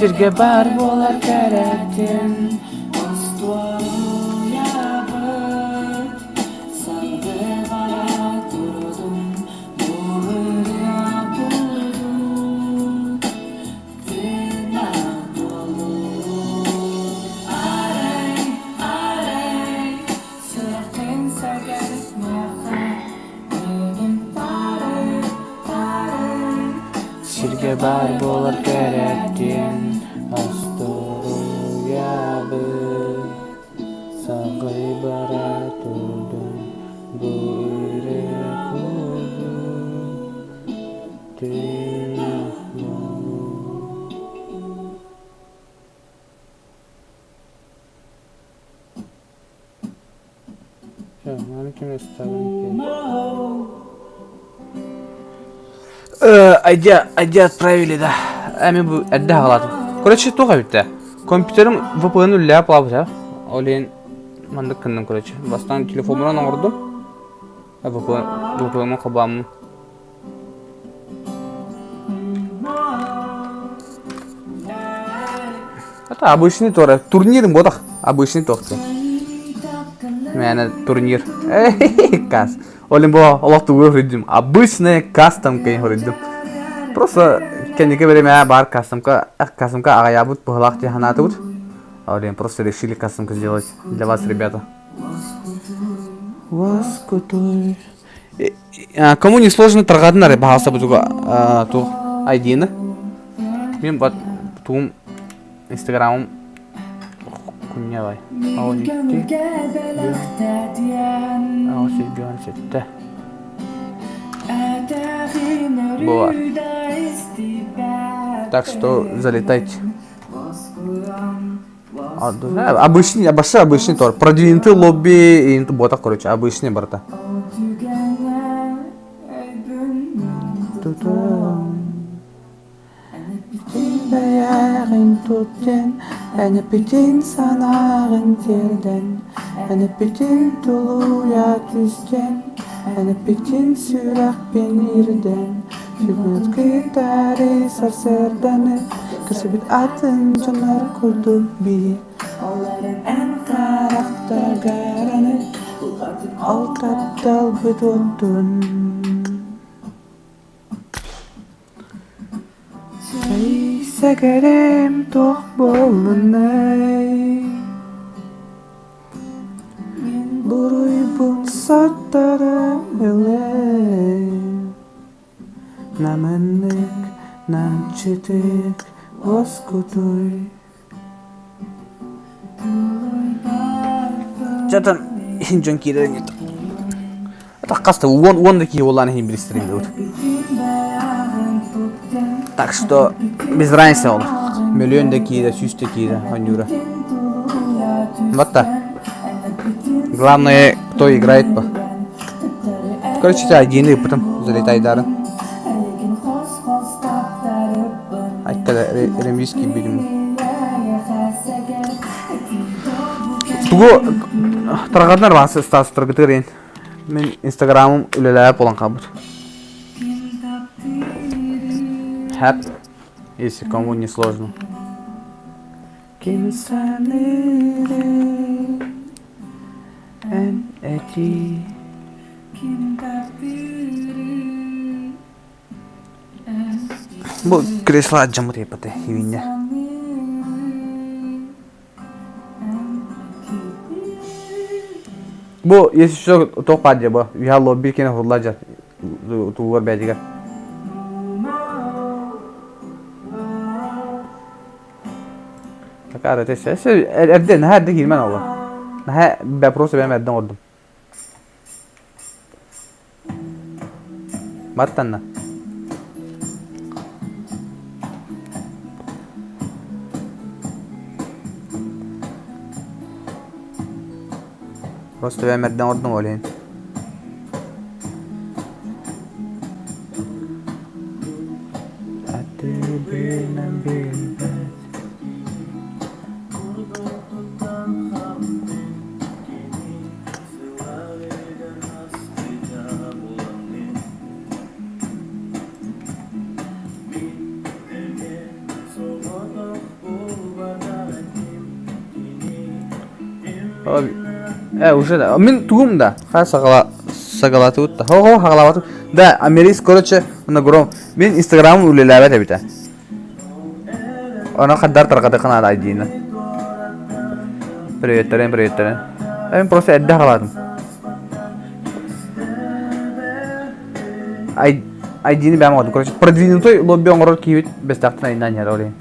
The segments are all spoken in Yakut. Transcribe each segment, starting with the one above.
Сиргэ баар буолар кэрэтин Сиргэ баар буолар кэрэтин остуоруйабыт Саҕай бара турдун бу ырыа курдук тыыннаах буолуо. Айдя, айдя отправили, да. Эми бу эрдэ хаалатым. Короче, туох эбиттэ? Компьютерым VPN үллэһэ плавыта. Ол иһин маннык гынным, короче. Бастаан телефоммунан оҥордум. VPN, VPN-ы холбооммун. Это обычный тура. Турнир ботах. Обычный тохты. Мээнэ турнир. Кас. Олин бу олох тугу көрдүм. Обычная кастомка көрдүм. Просто кэнники время бар кастомка, кастомка аҕайаабыт быһылаах дии санаатыбыт. Олин просто решили кастомку сделать для вас, ребята. Воскутой. Кому не сложно тарҕатынар баһаалыста бутуга туох айдиины. Мен бат тугум инстаграмым куннявай. Аонитти. Аосиган сетте. Буар. Так что залетайте. Обычный, большой обычный тор. Продвинутый лобби и бота, короче, обычный барта. Энэпитин санааҕын тиэрдэн, энэпитин тулуйа түстэн, энэпитин сүрэхпин ирдэн, Сүгүн кытары сарсыарданы көрсүбүт атын дьоннор курдук бии Эн харахтаргар ол тапталбыт уотун Сэгэрэм туох буоллунай Буруйбун саттаран ылай Намыннык намчытык уоскутуй Дьэ иһин дьон киирэр Хас да уон да киһи буоллаан иһин билистирин дебут. Так что без разницы ол. Мөлүөн да киирэ, сүүс да киирэ оонньуура. Вот так. Главное, кто играет по. Короче, тебя один потом залетай дарын. Айткада ремвиски билим. Тугу тарҕатынар баасы статустаргытыгар Мин инстаграмым үлэлээбэт буолан хаалбыт. Хэп, если кому не сложно. Ким саныырый эн эти Бу кресло дьаммыт еппаты хивинне. Бу если что туох баар дьэ бу үһэ лобби кэнэ уһулла дьэ туугар бэйэтигэр. Такая это эрдэ наһаа эрдэ киирмэн олор. Наһаа вопрос бэйэм эрдэ оҥордум. Баттанна. Просто бэйэм эрдэ оҥордум ол иһин. Атыыбынан билбэт Э, уже да. Мин тугум да. Ха саҕала саҕалаатыбыт да. Хо-хо хаҕалаабатым. Да, Америс, короче, на гром. Мин Инстаграмым үлэлээбэт эбитэ. Онон хаддар тарҕатыахха наада айдиина. Приветтерин, приветтерин. Мен просто эрдэ хаҕалаатым. Айдиини бэйэм оҥордум. Короче, продвинутой лобби оҥорор киһибит бэстээхтэн айнаан иһэр ол иһин.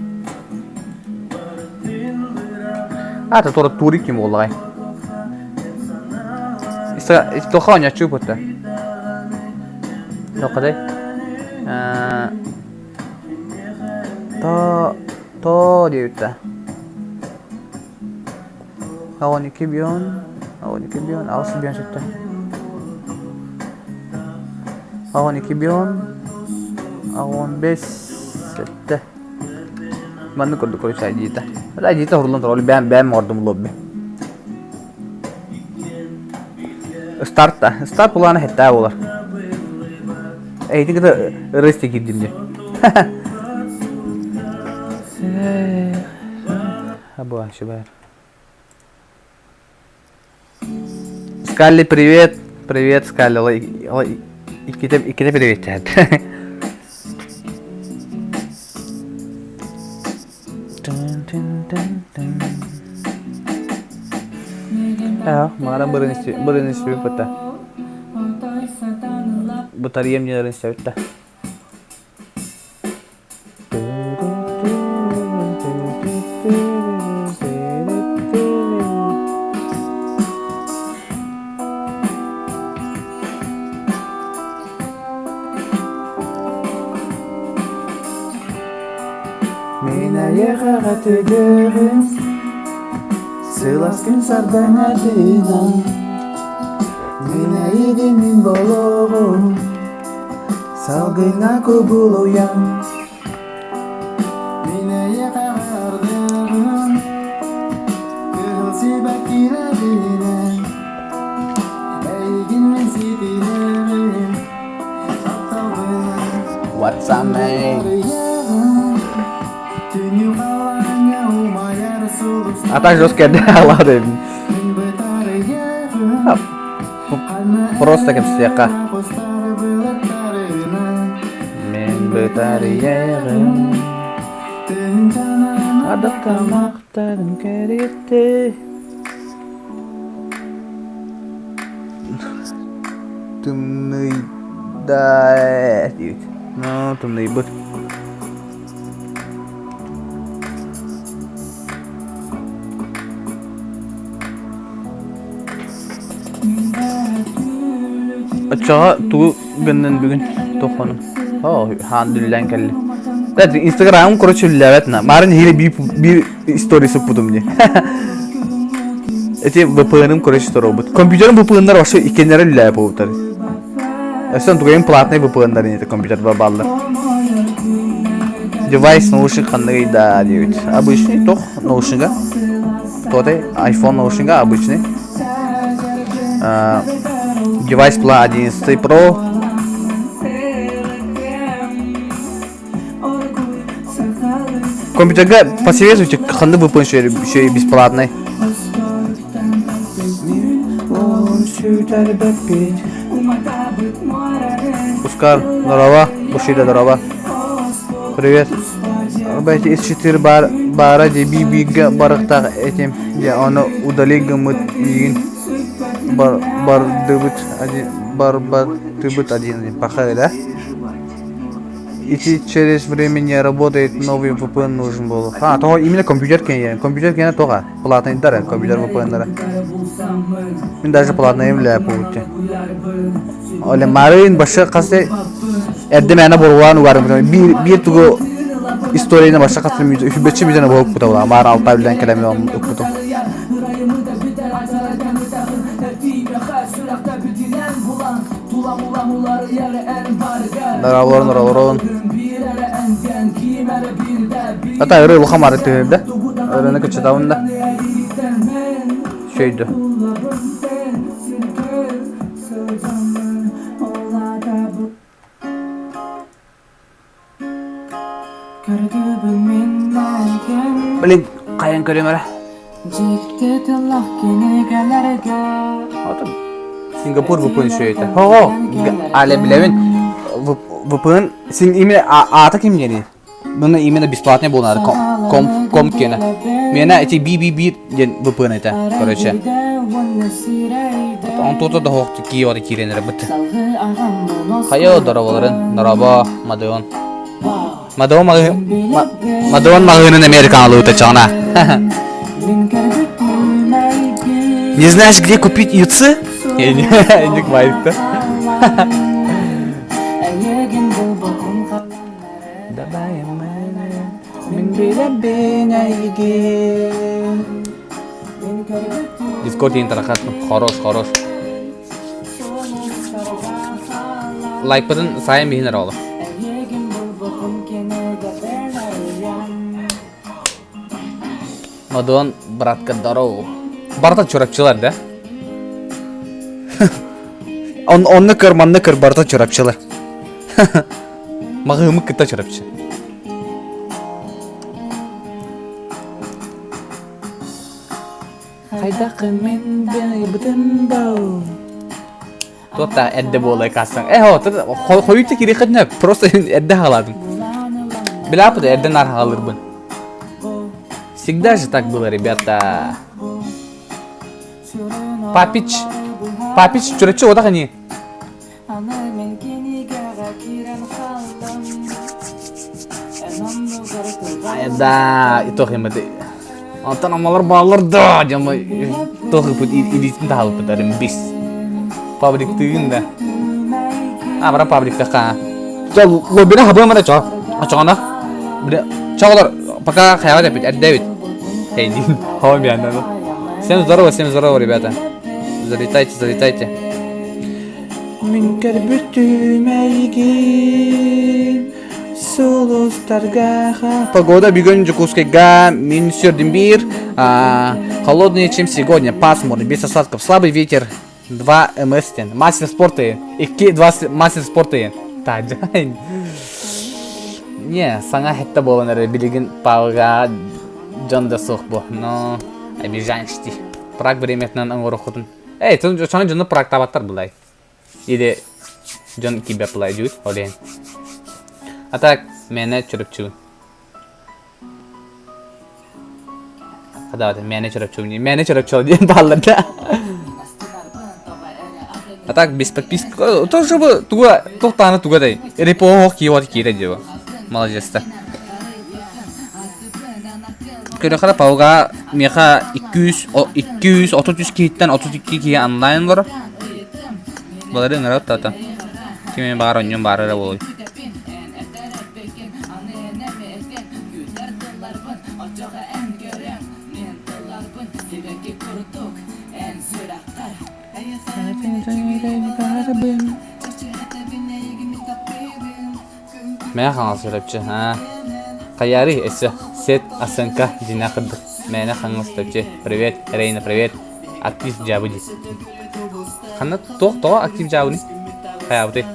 Аата туора турик ким буоллаҕай? Тоха оонньооччу бутта. Тоқадай. То то диэбиттэ. 12 бион, 12 бион, 8 бион сүттэ. 12 бион, 15 сэттэ. Маннык курдук короче айдита. Айдита уһурлан турар, бэйэм бэйэм оҥордум лобби. Старт да. Старт булаана хэттээ буолар. Эйти кыта ырысти киирдим дии. Абы, бар. Скалли, привет! Привет, Скалли. Иккитэ, иккитэ привет Маҕара бырын истибиппит Бытарыйам диэн истэбит да. Мин эйиэхэҕэ түгүһүн Сылаас күн сардаҥатынан Мин эйигин мин болоҕум Салгыҥҥа кубулуйан Мин эйиэхэ ардыгым Кыһыл сибэккилэринэн Эйигин мин ситиһэбин Тапталбын What's up, man? А так жестко ладно. Просто кэпсиэххэ. Мин бытарыйыаҕым Адаттамахтарым кэриэтэ Тымныйда диэбит. Ну, тымныйбыт. Оччоҕо тугу гыннын бүгүн тохону? Оо, хаан дүллээн кэллим. Инстаграмым короче үллээбэт на. Марын иһире биир биир история сыппытым дии. Эти VPN-ым короче торобут. Компьютерым VPN-нар вообще иккеннere үллээп буолбуттар. Өссө тугайым платный VPN-нар инете компьютер баллар. Девайс наушник ханныгый да диэбит. Обычный тох наушнига. Тотай iPhone наушнига обычный. Девайс Pla 11 Pro. Компьютерга посоветуйте, ханнык VPN еще бесплатный. Ускар, здорово. Бушида, здорово. Привет. Арбайте S4 бар баара дии биир барыктаах этим дьэ ону удали гыммыт миигин бар бардыбыт один барбатыбыт один пахай да Ити через время не работает, новый VPN нужен был. А, то именно компьютер кене. Компьютер кене тоға. Платныйдары, компьютер VPN-дары. Мен даже платный бля пути. Оле марын башы қасы эрдэ мээнэ боруолаан угарым биир биир тугу историяны башы хас үһүбэччи мүтэнэ буолбута була маар алтай билэн кэлэмин укпутум. Норолорун, норолорун. Ата ыры улахан бары түһүрдэ. Ырыны кыччатабын да. Сөйдө. Блин, хайан көрүм эрэ. Дьикти тыллах кинигэлэргэ Сингапур VPN үчүгэй Хо-хо, але билэбин. VPN син именно аата ким диэний? Муну именно бесплатный буолар ком ком киэнэ. Миэнэ эти BBB диэн VPN этэ, короче. Он тута да хоох киевата киирэн эрэ быт. Хайа дорабаларын, дораба, мадыон. Мадыон маҕаһыын Мадыон маҕаһыынын американалыыта чаҕына. Не знаешь, где купить яйцы? Инник майыкта. Дискорд тарахат хорош, хорош. Лайкпытын сайын биһин эрэ олох. Мадон братка здорово. Барыта чурапчылар да? Он онны көр, манны көр, барыта чурапчылар. Маҕыымы кытта чурапчы. Хайдах мин бэйбитин бау Туотта эрдэ буолай кассаң. Э, хо, хойутта кириэххитинэ просто эрдэ хаалаатым. Билаапыт эрдэ наар хаалырбын. Всегда же так было, ребята. Папич, Папич, чурачы одах они. Да, и тох им Онтон амалар баалар да, дьама тох ыпыт илиитин таһалыппыт бис. Пабликтыын да. А, бара пабликтаха. Чо, лоббина хабыам ара чо. Очоҕоно. Чоҕолор пока хайаҕа деппит, эрдэбит. Хейдин, хоо бианна. Всем здорово, всем здорово, ребята. Залетайте, залетайте. Мин көрбүтүм эйигин сулустарга Погода бүгүн Дьокуускайга минус 1 холоднее, чем сегодня, пасмурно, без осадков, слабый ветер, 2 МС Мастер спорта, 2 мастер спорта. Таджайн. Не, саҥа хетте буолан эрэ билигин палга дьон да суох бу. Но обижаешься. Праг времятынан оҥороххутун. Эй, соны дьону практабаттар булай. Или дьон киирбэт булай дьүүт, ол иһин. А так, мээнэ чөрөпчүгүн. Хадавата, мээнэ чөрөпчүгүн. Мээнэ чөрөпчү диэн бааллар да. А так, без подписки. Тоже бы туга, туохтааны туга дай. Репоох киеват киирэ диэбэ. Молодец да. Көрөхөрө пауга миэхэ 200 233 киһиттэн 32 киһи онлайн олорор. Балары ыҥырар тата. Ким эмэ баар онньон баар эрэ буолуй. Мээнэ хаҥас чурапчы аа Хайаарый өссө сет оценка дьиҥнээх кырдык мээнэ хаҥас чурапчы привет Рейна привет актив дьаабы дии Ханна туох тоҕо актив дьаабыный хайаабытый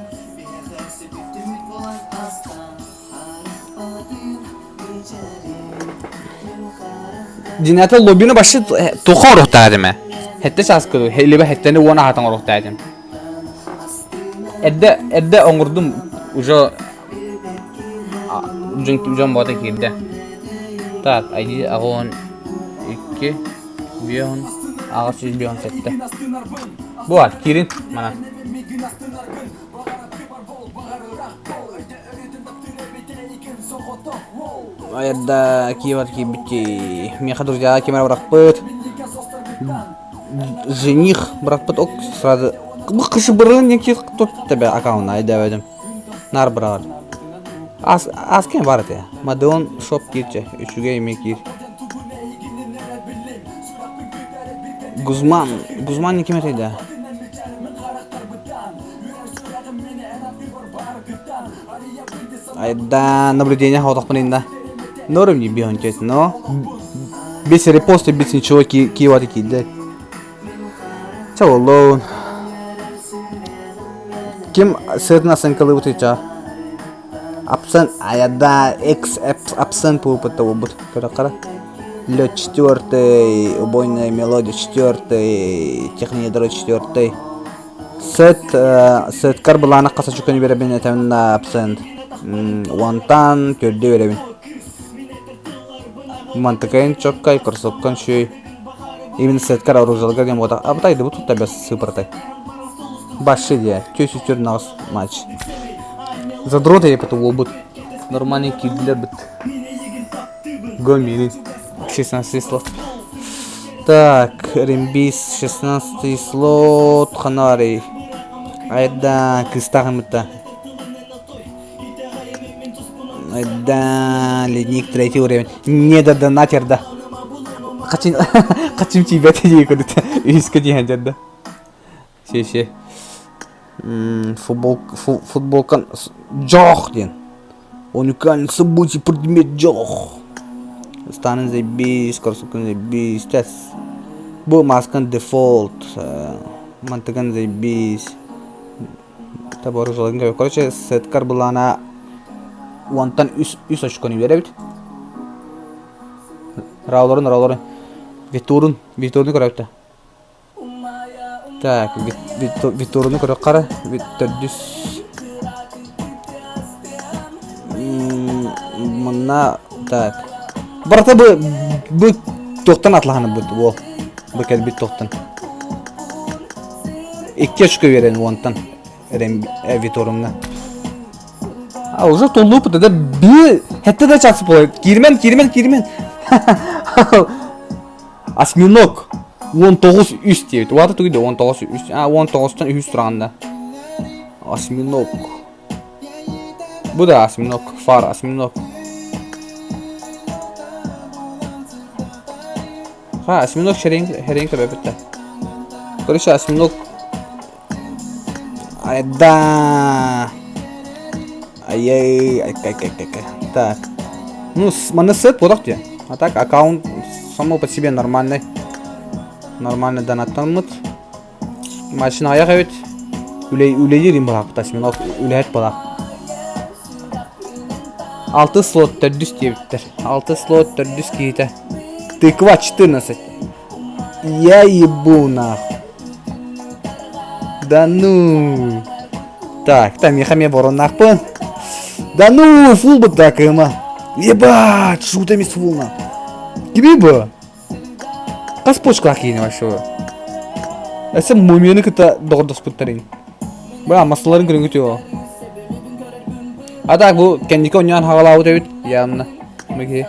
Дьиҥнээтэ лоббины башы туха оруохтаах этим Хэтте сааскы либо хэттэни уон аһатан оруохтаах этим Эрдэ эрдэ оҥордум уже дьон дьон бота киирдэ. Так, ID аҕыс икки биэһун 857. Бу бар, киирин мана. Айарда Киеват киирбит Миэхэ друзья ким эрэ бырахпыт. Жених бырахпыт ок сразу кышыбырын неких тут тебе аккаунт айдабедим. Нар быраҕар. Ас ас кем бар этэ. Мадон шоп киирчэ. Үчүгэй эмиэ киир. Гузман. Гузман ким этэй да? Айда наблюдение хотохпун инна. Норм не бьем, но без репоста, без ничего киеваты киирдэ. Чэ оллоун. Ким сырын оценкалыыбыт ча? Абсент айада экс абсент буолбут буолбут. Көрө қара. Лед четвертый, убойная мелодия четвертый, технедро четвертый. Сет, сеткар былаана хас очуканы биэрэбин этэбин да абсент. Уонтан төрдү биэрэбин. Мантыкайын чоккай, кроссовкан шүй. Именно сеткар оружалга диэн буотах. Абытай да бу тутта бэс сыпыртай. Башшы диэ. Чөс үстүр наҕыс матч. Задрот епет уолбут. Нормальный киирдилер бит. Гомини. 16 слот. Так, Рембис 16 слот. Ханарий. Айда, кыстаҕым бытта. Айда, ледник третий уровень. Не да донатер да. Хачин хачин тиийбэт дии көрүт. Үһүскэ тииһэн дьэрдэ. Си-си. Футбол, футболкан дьоох диэн. Уникальный событий предмет дьоох. Станын заебись, кроссовкан заебись. Тэс. Бу маскан дефолт. Мантыган заебись. Табор жолын Короче, сеткар былаана уонтан үс, үс очкону биэрэбит. Рауларын, рауларын. Витурун, Витурну көрөбүт. Так, Витурну көрө Төрдүс. Манна, так. Барыта бу, бу туохтан атлаһаныбыт уол. Бу кэлбит туохтан. Икки очко биэрэн уонтан Виторумҥа. А уже толлупут да би хэтте да час буолар. Киирмэн, киирмэн, киирмэн. Осьминог 19 3 диэбит. Уата тугуй да 19 3. А 19-тан үһүс тураҕын да. Осьминог. Бу да осьминог. Фар осьминог. Ха, осьминог херень херень көрөбүт да. Короче, осьминог Айда. Ай-яй, ай, ай, ай, ай, Так. Ну, манна сет буолах дии. А так аккаунт само по себе нормальный. Нормальный донаттаммыт. Машина аяқ эбит. Үлэлиир им былаах осьминог үлэһит былаах. Алты слот төрдүс диэбиттэр. Алты слот төрдүс киһитэ. Тыква 14. Я ебу нахуй. Да ну. Так, там миэхэ эмиэ бороннаахпын. Да ну, фул бытта кыма. Ебать, шута эмис фулна. Кими бу? Хас почкалаах киһини вообще Эсэ мумияны кытта доҕордоспуттар Бра, массаларын көрүҥүт үө. А так бу кэнники онньоон хаҕалаабыт эбит явно. Бу киһи.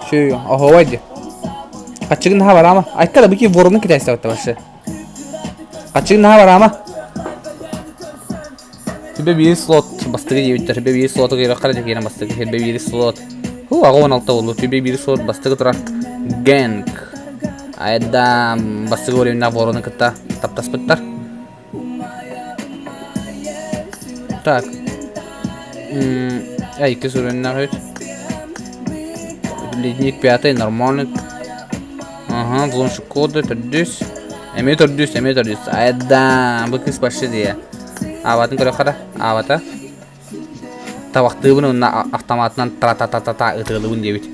Шөй, оһуобай дии. Хаччыгын наһаа бараама. Айка да бу киһи воронун китайстабыт вообще. Хаччыгын наһаа бараама. Тебе биир слот бастыгы диэбиттэр. Тебе биир слоту киирэххэ да киирэн бастыгы. Тебе биир слот. Ху, аҕа 16 буоллу. Тебе биир слот бастыгы турар. Гэнг. Айда бастыгы уровеннаах ворону кытта таптаспыттар. Так. Эй, иккис уровеннаах эбит. Ледник пятый, нормальный. Ага, взломщик кода, төрдүс. Эмиэ төрдүс, эмиэ төрдүс. Айда, бу кыыс вообще дии. Аабатын көрөххө да, аабата. Табахтыыбын уонна автоматынан тра-та-та-та-та ытыалыыбын диэбит.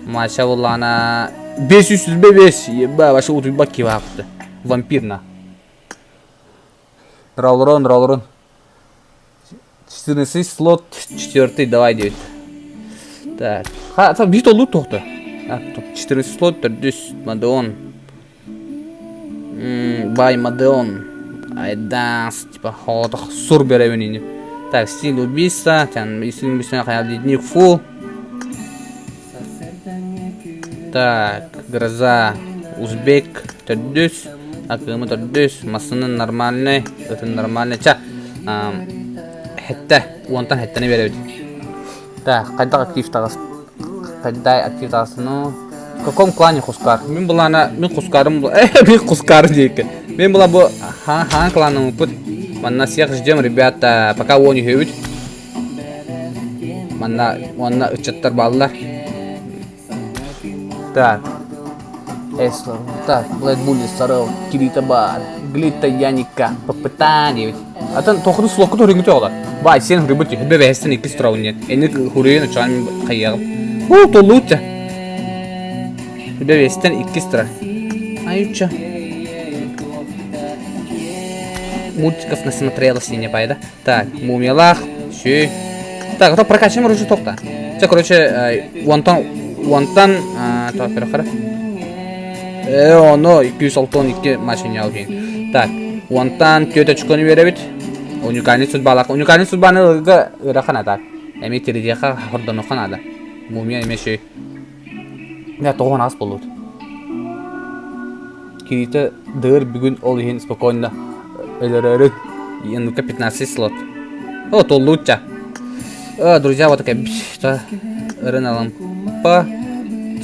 Мача буллаана 505, еба, вообще утуйбат киһи Вампирна. Ролрон, ролрон. 14 слот, четвертый, давай диэбит. Так, ха, биир толлуу туохта. 14 слот, төрдүс, Мадеон. Бай Мадеон. Айданс, типа, хоотох сур беребин ини. Так, стиль убийства, там, стиль убийства, ледник фу. Так, гроза, узбек, төрдүс, акыымы төрдүс, массыны нормальный, ытын нормальный. Ча, хэтте, уонтан хэттэни беребит. Так, хайдах актив таҕыс, хайдай актив таҕысыну? В каком клане Хускар? Мин булана, мин Хускарым, мин Хускар диэки. Мин була бу хаан хаан кланым упут. Манна всех ждем, ребята, пока он үһүбүт. Манна уонна ыччаттар бааллар. Так. Так, Блэк Булли сарыл, Кирита бар, Глита Яника, Попытан диэбит. Атын тохуну слокку туруйгут оҕолор. Бай, сен хуруйбут түһүбэ бэһэстэн иккис тураун диэн. Эни хуруйун учаан хайыаҕым. Уу, толлуутча. Хүбэ бэһэстэн иккис турар. Аютча. Мультиков насмотрелась не пайда. Так, мумиялаах, сүй. Так, это прокачаем оружие тоқта. Це, короче, уонтан, уонтан, так, көрөхөрө. Э, ону 262 машина алгин. Так, уонтан түөрт очкону беребит. Уникальный судьбалаах. Уникальный судьбаны ылга ыарахан так. Эми тиридиэхэ хордонуохха наада. Мумия эме шүй. Я тоҕон ас болут. Кириитэ дыр бүгүн ол иһин спокойно өлөрөрү. Ну-ка 15 слот. О, толлуучча. Друзья, вот такая Ырын Алампа,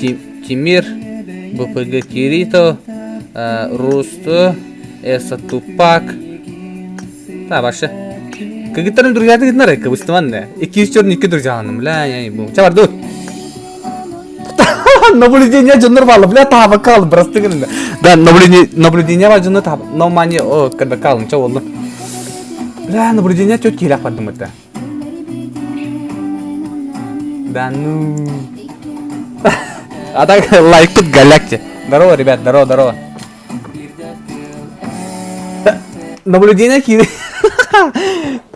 Тимир, БПГ Кирито, Русту, Эса Тупак. Та, вообще. Кыгыттарын друзья гытнар, кыбыстыман да. 242 друзья, бля, я не буду. Ча бардут. Наблюдение дьоннор баалла, бля, таба кал, бырасты гынна. Да, наблюдение, наблюдение бар дьонно таба, но мани, о, когда калын, ча болду. Бля, наблюдение тет киһилээх бардым это. Да ну. А так лайк тут галякте. Здорово, ребят, здорово, здорово. Наблюдение кири.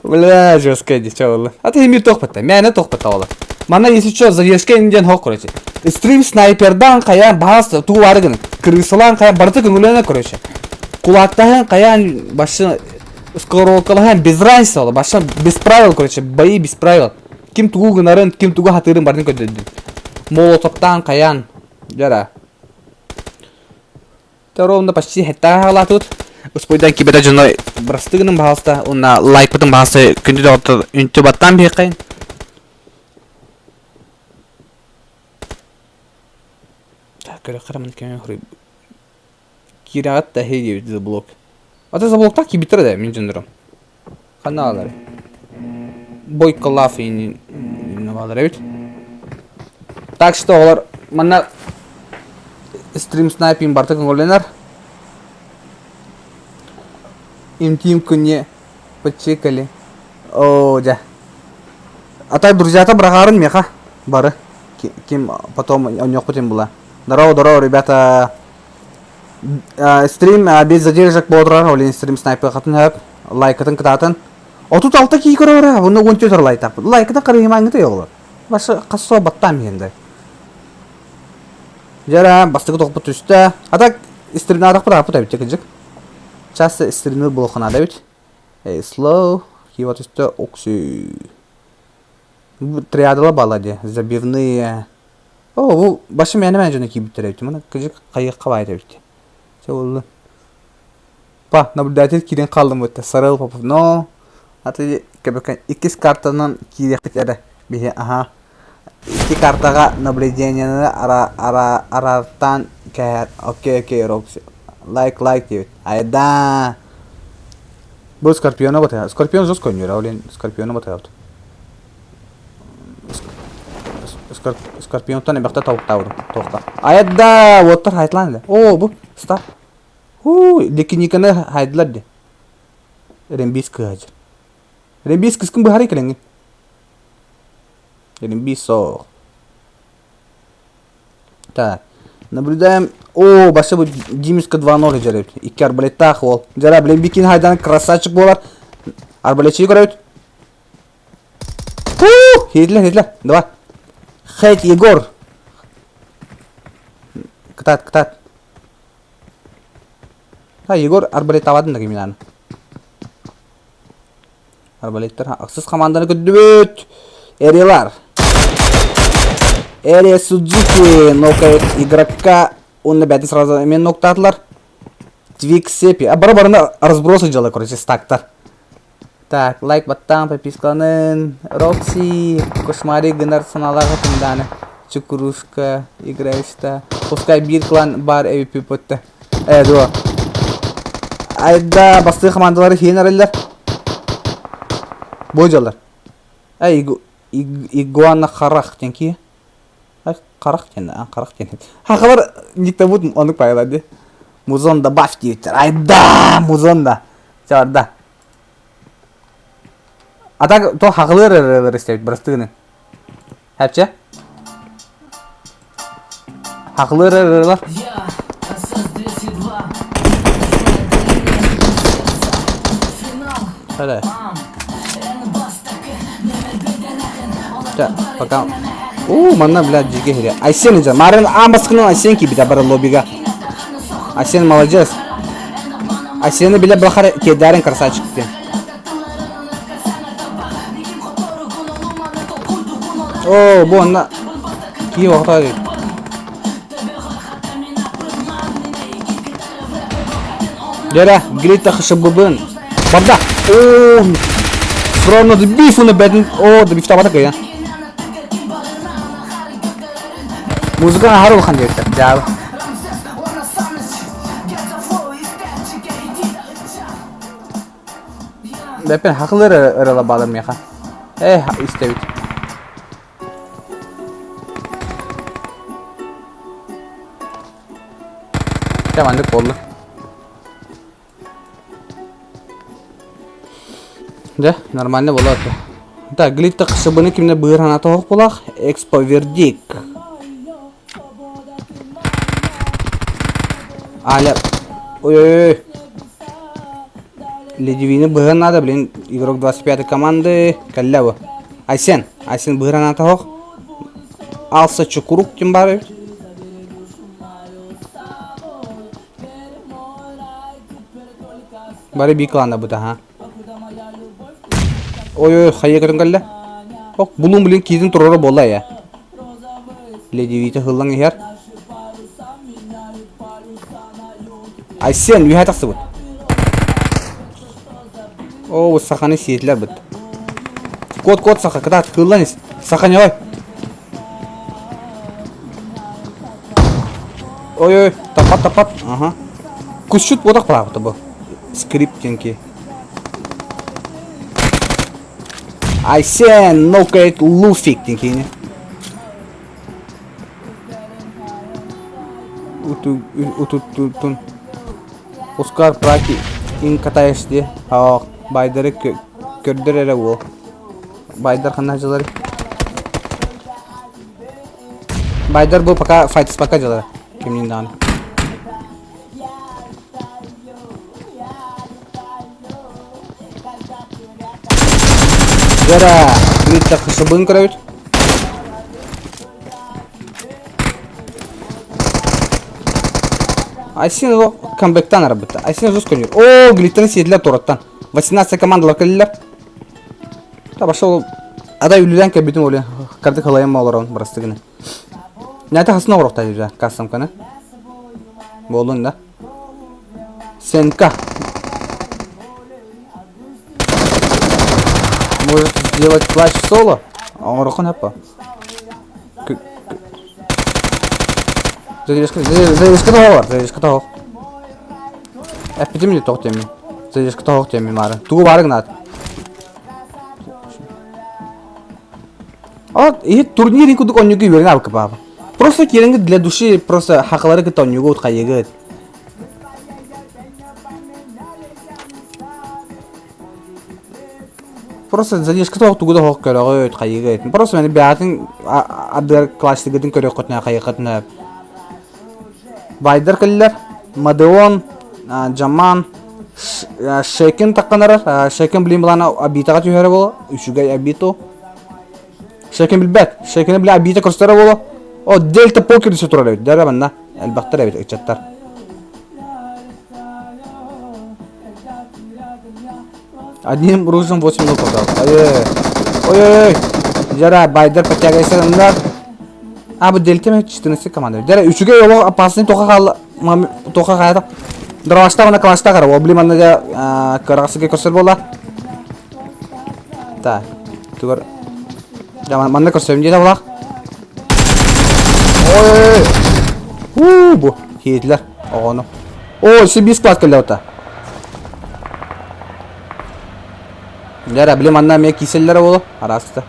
Бля, жесткая девчонка. А ты мир тохпатта, мээнэ тохпатта ола. Манна если что, задержка инден хок, короче. Стрим снайпердан каян баас туу бары гын. Крысалан каян барыта көңүлөнө, короче. Кулактаһан каян башы скорокалаһан без разницы ола. Башы без правил, короче, бои без правил. Ким тугу гынарын, ким тугу хатырын барын көрдөрдүн. Молотоптан каян. Жара. Ровно почти хеттаҕа тут. Успуйдан кибета дьоно бырастыы гынан баһаалыста уонна лайкпытын баһаалыста күндү доҕоттор үнтү баттаан биһиэххэйин. Так, көрөххө мын кэҥэ хоруй киирэҕит да эһэй диэбит за блок. Ата за блоктаах киирбиттэрэ да мин дьоннорум. Ханна бааллар? Бойко лав бааллар эбит. Так что оҕолор манна стрим снайпинг барыта көҥүллэнэр. Интим күнне подчекали. О, дьэ. А так друзьята быраҕаарын миэхэ бары. Ким потом онньуохпут була. Здорово, здорово, ребята. Стрим без задержек буолар, ол стрим снайпер хатын хөп, лайкатын кытаатын. 36 кии көрөр, бұны 14 лайтап. Лайката қараймаңыты йоғылар. Башы қассо баттам енді. Жара, бастығы тоқпы түсті. А так, стримді адақ бұда апыта бит, кыжык. Часто стримді бұлқынады бит. Эй, slow, киіп түсті, окси. Триадала бала забивные. Оо, бу башы мээнэ мээнэ дьоно киирбиттэр эбит. Маны кырдьык хайыахха баайта эбит. Чэ буолла. Па, наблюдатель киирэн хааллым бутта. Сарыал Попов. Но, аты кэбэкэн иккис картанан киириэхпит эрэ. Биһи, аха. Икки картаҕа наблюдениены ара ара араартаан кэһэр. Окей, окей, Рокси. Лайк, лайк диэбит. Айда! Бу Скорпиона батыһа. Скорпион жестко ойнуур, ол иһин Скорпиону батыһабыт. Скорпионтан эбэхтэ тобуктаабытым туохха айда уоттар хайтлаан эле оо бу ста хуу лекиниканы хайдылар де рембис кыһажыр рембис кыскын быһарый кэлэҥҥин рембис соох так наблюдаем о башы бу Димиска 2-0 жарайт икки арбалеттаах уол жара блин бикин хайдан красавчик буолар арбалетчиги көрөбүт Хитлер, Хитлер, давай. Хейт, Егор. Кытаат, кытаат. А, Егор арбалеттаабатын да киминаны. Арбалеттер ахсыс команданы көрдүбүт. Эрилар. Эрия Судзуки нокает игрока. Уонна бэйэтин сразу эмиэ ноктаатылар. Твик Сепи. А бары барына разбросы дьала, короче, стактар. Так, лайк баттаан, подпискаланын. Рокси, кошмари гынар санаалаах дааны. Чукурушка, играешь-то. Пускай биир клан бар эбиппиппутта. Э, дуо. Айда, бастыы командалары хиэн арыллар. Бу дьаллар. Эй, Игуана Харах диэн кии. Харах диэн, харах диэн. Хахалар никтабут оннук пайла ди. Музон добавь диэбиттэр. Айда, музон да. Чарда. А так то хахалыр ырыалар истэбит бырастыгыны. Хәпче? Хахалыр ырыалар. Хәле. Пока. Уу, манна, блядь, дьигэ хире. Айсен же. Марын аан баскынан Айсен киирбитэ бары лоббига. Айсен молодец. Айсены биле бахар кедәрин красавчик диэн. Оо, бу онно кии оҕото Дьэрэ, Грита хшббын. Барда. Оо, Фроно бифуны бэтин. Оо, да бифтабата кыйа. Музыка аһар улахан диэбиттэр. Дьаабы. Бэппин хахылыр ырыла баалар миэхэ. Э, истэбит. Дьэ маннык буолла. Дьэ, нормально буолла это. Так, глитта хсыбыны кимне быыр ханата оһох булах, экспо вердик. Аля, ой-ой-ой. Ледивини быһан надо, блин, игрок 25 команды, кэллэ бу. Айсен, Айсен быһыр ханата оһох. Алса чукурук ким бар эбит? Бары биир кланда быта ха. Ой-ой, хайа көрөн кэллэ. Ох, булун блин киитин туруора буолла я. Леди Вита хыллан иһэр. Айсен үһэ тахсыбыт. Оо, саханы сиэтилэр быт. Кот, кот, саха, кытаат, хыллан ис. Саха не ой. Ой-ой, таппат, таппат. Ага. Кусчут буотах баабыта бу. Скрип диэнки. Айсен, нокейт, луфик диэн киини. Утуттун. Оскар Праки ин катаешь ди. Аах, байдары көрдөр эрэ уол. Байдар ханна дьылар? Байдар бу пока файтс пока дьылар. Кимнин даҕаны. Дьэрэ, Грита хысыбын көрөбүт. Айсен ол камбэктан арабыта. Айсен жестко О, Глиттан сиэдилэр туораттан. 18 командалар кэллилэр. Та пошел. Адай үлүлэн кэлбитим оле. Кардык халайым олорон бырастыгыны. Нята хасына орохтай уже кассамканы. Болдун да. Сенка. Может сделать плащ соло? Оҥорохун аппа. Задержка, задержка тоҕо бар, задержка тоҕо. Эппитим тоҕо теми. Задержка тоҕо теми мары. Тугу бары гынат. А иһит турнир кудук онньугу үөрэн алкы баба. Просто киэрэҥҥит для души просто хакалары кытта онньугу утхайыгыт. Просто задержка тоҕо тугу да хоох көрөҕүт, хайыгыт. Просто мени бэйэтин ардыгар классикатын көрүөххүтүнэ хайыаххытына Байдар кэллэр. Мадеон, Жаман, Шекин такканарар. Шекин блин былаана обитаҕа түһэрэ буолуо. Үчүгэй обиту. Шекин билбэт. Шекини бile обита көрсөрө буолуо. О, Дельта покер түсэ турар эбит. Дэрэ манна. Элбэхтэр эбит ыччаттар. Одним ружем 8 минут попал. Ой-ой-ой. Ой-ой-ой. Жара, байдар подтягивайся. А, бу Дельта ме 14 команда. Жара, үчүгэй олох опасный тоха хаалла. Тоха хаата. Дровашта она класста кара. Ол блин манна дьэ кыраҕасыга көрсөр буолла. Так. Тугар. Дьэ манна көрсөм диэтэ булах. Ой-ой-ой. Уу бу хиэтилэр оҕону. Ой, си склад кэллэ ота. Дьэ, били манна эмиэ кииселлэрэ буолуо, араастыта.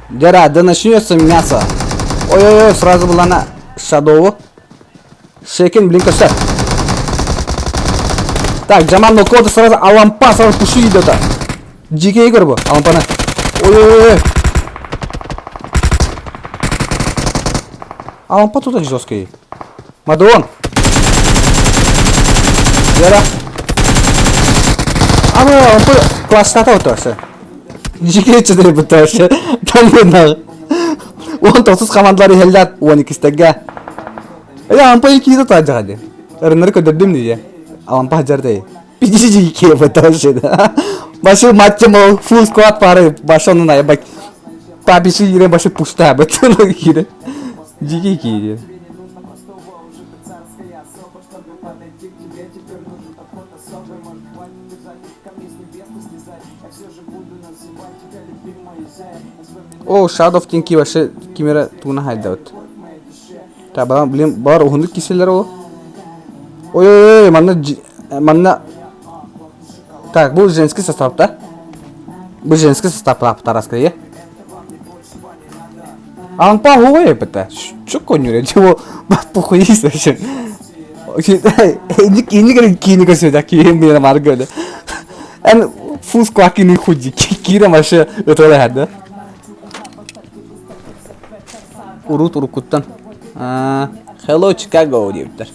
Дьэ, да начнется мясо. Ой-ой-ой, сразу была на Шадову. Шекин, блин, көстөр. Так, Джаман Нокота сразу Алампа сразу пуши идет. Дикий Игорь бу, Алампаны. Ой-ой-ой. Алампа тут жесткий. Мадон. Яра. Ама Алампа класстата отуасы. Дикий четыре бутасы. Там 19 командалар иһэллэр 12-стэргэ. Э, Алампа иккиитэ таадьаҕа дии. Ырыннары көрдөрдүм дии. Алампа сылдьар дии. Пидиси быташы да. Башы матчым ол full squad пары башы онун айбак. Паписи ире башы пустая бытын кире. Дикий кире. О, Shadow of Tinky вообще кимера тугуна хайдабыт. Та блин, бар уһуннук киселер ол. Ой-ой-ой, манна манна Так, бу женский состав да? Бу женский состав тараскайы. Алампа хуй это. Чё конюре? Чего? Похуй вообще. Инник инник кини көсөдө киин бир маргöдө. Эн фул squad кини худи. Кире вообще өтөлө хәдә. Урут уруккуттан. Hello Chicago диэбиттэр.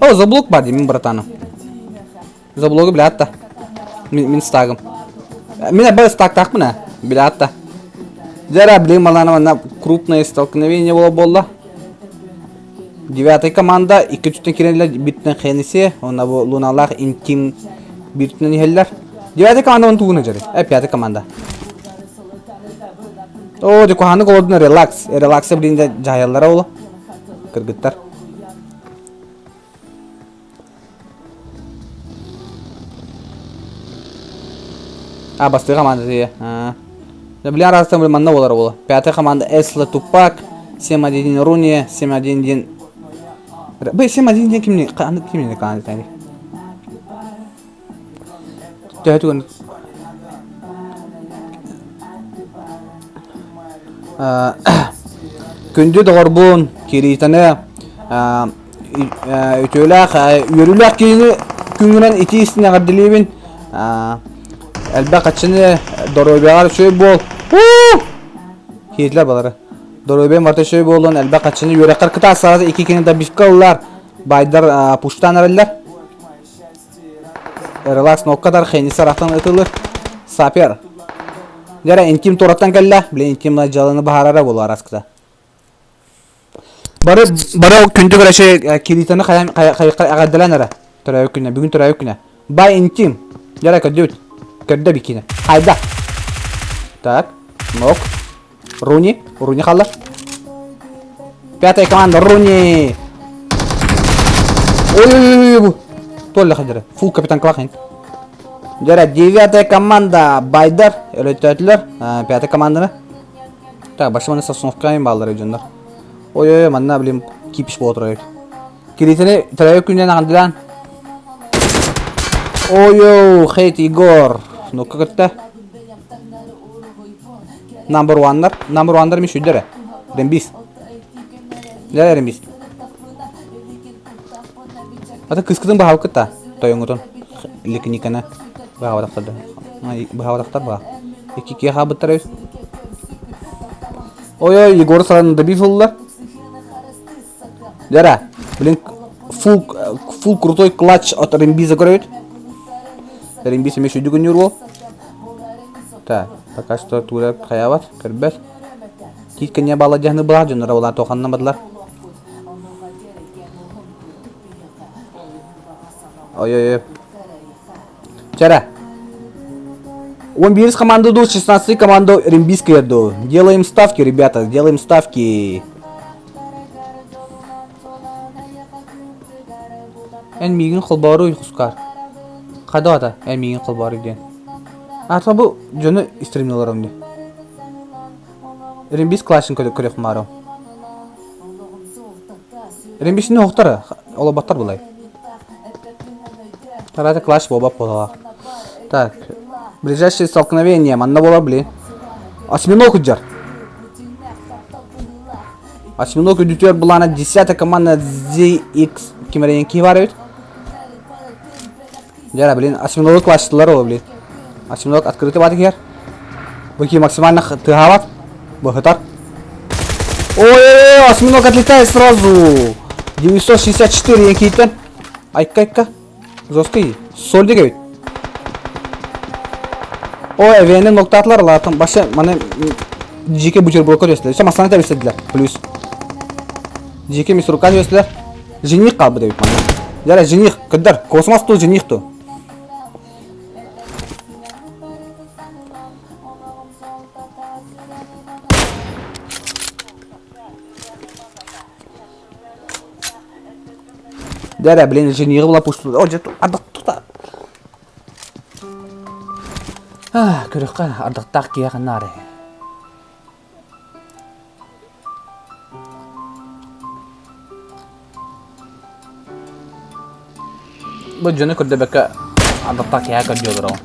О, заблок бар деймин братаным. Заблогы билэ атта. Мин, мин стагым. Мин абы стактаахпын ээ. Билэ атта. Дьэ блин малана манна крупное столкновение буола буолла. Девятая команда икки өттүттэн киирэллэр бииртэн Хеннесси уонна бу Луналаах Интим биир өттүнэн иһэллэр. Девятая команда он тугуна дьэрий? Э, пятая команда. Оо, дьэ куһаҕаннык олордун релакс. Релакса блин дьэ дьаһайаллара ол. Кыргыттар. А, бастыы команда тиийэ. Да, бля, араастан били манна буолар буола. Пятая команда Эсла Тупак, 7-1 Руни, 7-1 диэн... Б 7-1 диэн кимни кимни команда тани? Төһө түгэн Күндү доҕорбун, Киританы үтүөлээх, үөрүүлээх киһини күҥҥүнэн итии истин эҕэрдэлиибин. Элбэх хаччыны доруобуйаҕар үчүгэй буол. Киһитилэр балары. Доруобуйам барыта үчүгэй буоллун, элбэх хаччыны үөрэххэр кытаасаҕас икки кини добивка ыллар. Байдар пуштаан эрэллэр. Релакс ноккадар хенис арахтан ытылыр. Сапер. Дьэрэ интим тураттан кэллэ. Блин интим дьаланы баһарара буолар араскыта. Бары бары күндү көрөчү Киританы хайан эҕэрдэлээн эрэ. Төрөөбүт күнэ, бүгүн төрөөбүт күнэ. Бай интим. Дьэрэ көрдүбүт. Көрдө бикини. Хайда. Так. Нок. Руни. Руни халла. Пятая команда Руни. Ой-ой-ой, бу. Толля хадыры. Фул капитан Клахин. Дьэрэ, девятая команда Байдар. Өлөттөөтүлэр. Пятая команданы. Так, башыманы сосновками бааллар дьоннор. Ой-ой, манна, блин, кипиш буола турар эбит. Киритини төрөөбүт күнүнэн аҕандылаан. Ой-ой, хейт Егор. Ну-ка кытта. Number one'lar. Number one'lar мин сүрдэр Рембис. Дьэ Рембис. Ата кыскытын баһабыккыт та тойоҥутун ликниканы баһабатахтар да баһабатахтар баа икки киһи хаалбыттар эбит ой-ой Егор саран добив ылла Дьара, блин, фул, фул крутой клатч от Рембиза көрөбүт. Рембиз эмиэ сүдү күннүүр уол. Так, пока что туура хайаабат, көрбөт. Тиит кэннэ баала дьаһаны былаах дьонноро булаан туоханна бадылар. Ой-ой-ой. Вчера. Он бирс команду ду, 16 команду Рембийская ду. Делаем ставки, ребята, делаем ставки. Эн миигин холбооруй хускар. Хайда ата, эн миигин холбооруй диэн. Ата бу дьону стримнолором дии. Рембис классин көрүөх маарым. Рембисини охтар, олобаттар булай. Тарата класс буолбат буолалаах. Так, ближайшее столкновение манна буолар блин. Осьминог удьар. Осьминог үдүтүөр былаана 10 команда ZX кимэрейен киһи бар эбит. Дьара, блин, осьминогу класстылар ол, блин. Осьминог открытый бат киһэр. Бу киһи максимально тыаһаабат. Быһытар. Ой, осьминог отлетает сразу. 964 кийтен. Айка-айка. Жесткий. Сольдик эбит. Ой, эвени ноктаатылар латын. Башы маны жеке бутербродка түстүлэр. Все массаны тэбистедилер. Плюс. Жеке мисурукка түстүлэр. Жених қалбы эбит манна. Жара жених, кыддар, космос ту жених ту. Дәрә, блин, женихи була пушту. О, дьэ, ардах тута. Көрөххө ардахтаах киһи ханнаары. Бу дьону көрдөбөккө ардахтаах киһи көрдүү олороҕун.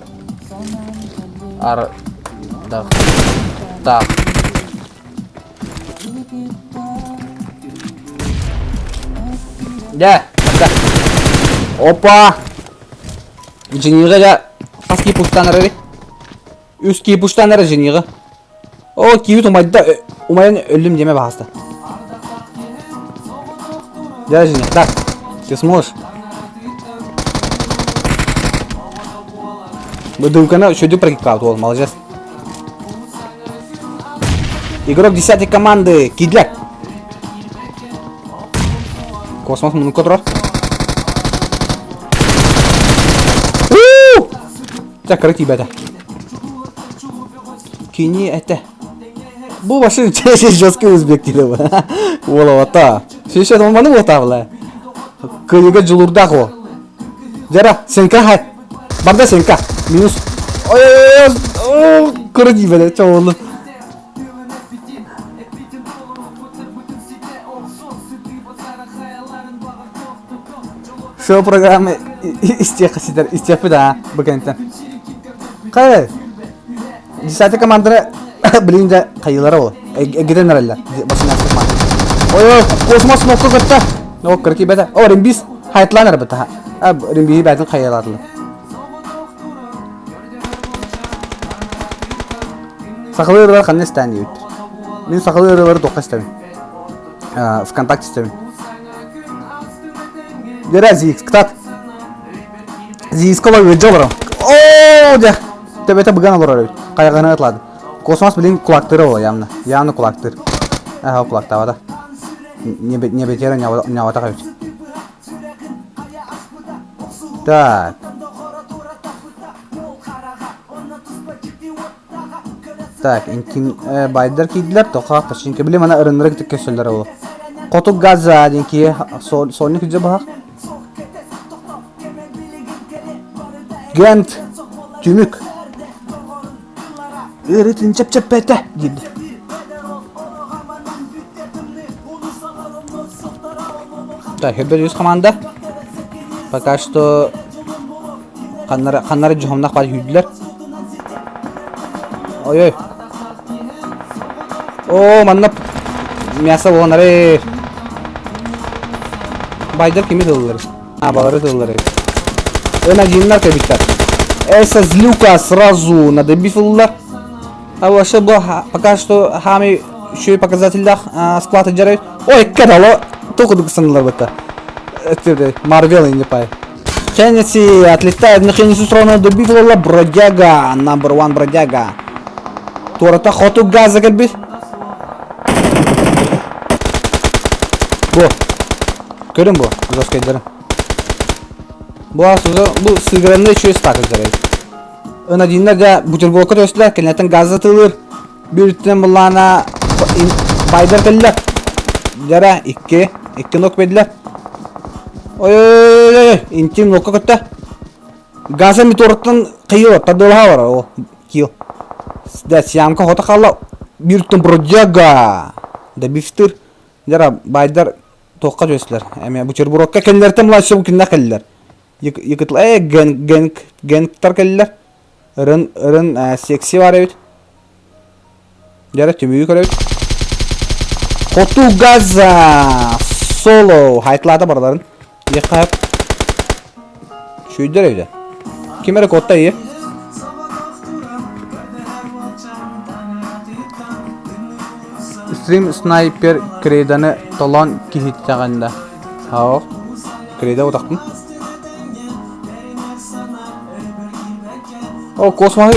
Ар дах таах Дьэ, барда. Опа! Женига дьэ хас киһи пустаан эрэрий? Үс киһи пустаан эрэр Женига. О, киһи умайда, умайан өллүм диэмэ баһаста. Дьэ, Жених, да, ты сможешь. Быдымканы үчүгэй прокикал уол, молодец. Игрок десятой команды Кидляк. Космос муннукка турар. Дьэ, кыра тиийбэтэ. Кини этэ. Бу вообще жесткий узбек диде бу. Уолавата. Шеше маны уотаабыла. Кыйыга дьулурдаах ол. Жара, Сенька хай. Барда Сенька. Минус. Ой, кыра тиийбэтэ, чоолу. Шоу программы истиэххэ ситэр, истиэхпит аа, бу кэнниттэн. Хайа, десятый командара блин дьэ хайыылара ол, эгитэн эрэллэр, басыннаахтык команда. Ой, космос мокко кытта. О, кыра тиийбэтэ. О, Римбис хайтлаан эрбит аха. Римбиһи бээтин хайалаатылар. Сахалыы ырыалар ханна истээн диэбит. Мин сахалыы ырыалары туохха истэбин? ВКонтакте истэбин. Дера Зикс, кытаат. Зикска олор ыалдьа олорон. Оо, дьэ, төбөтө быган олорор эбит. Хайҕаны ытлады. Космос билин кулактыыр ол явно. Явно кулактыыр. Аха, кулактаабата. Не бетера няватах эбит. Так. Так, интим байдар киирдилэр, тоха починка били мана ырыннара кытык көсөллөр ол. Хоту газа диэн киһи сольник күдьэ баһах. Гент түмүк. Ыарытын чэп-чэппэтэ диирди. Так, Хебер үс команда. Пока что ханнары ханнары дьоһумнах бар сүүрдүлэр. Ой-ой. Оо, манна мясо буоланары. Байдар кими тыллар? А, балары тыллар. Ön кэбиттэр. Эса злюка сразу на добив ыллар. А вообще бу пока что хами үчүгэй показателлээх склад дьарай. Ой, кадало току санылар бытта. Марвел не пай. Хеннесси отлетает на Хеннесси сторону добив ылла бродяга, number one бродяга. Туората хоту газа кэлбит. Бу. Көрүн бу, жесткайдары. Бу бу сыгранный үчүгэй стак дьарай. Ынадиннар дьэ бутербродка түстүлэр, кэнниттэн газа тылыр. Бір үттүнэн буллаана байдар кэллэ. Дьара икки, икки нок бердилэр. Ой-ой-ой, интим нокка көттө. Газа метеориттан кыйыл, тардылаха бар, о, киил. Да, сиамка хото хаалла. Биир үттүн бродяга. Да бифтыр. Дьара байдар туохха түстүлэр. Эме бутербродка кэллэртэн младший киннэ кэллэр. Якытла э ген ген генгтар кэллилэр. Ырын ырын секси бар эбит. Дьэ түмүгү көрөбүт. Хоту Газа! Соло! Хайтлаата барыларын. Диэххэ Шүйдер эбитэ. Ким эрэ куотта ийэ. Стрим снайпер Крейданы толон киһиттэҕин да. Хаох. Крейда утахтын. О, космоһы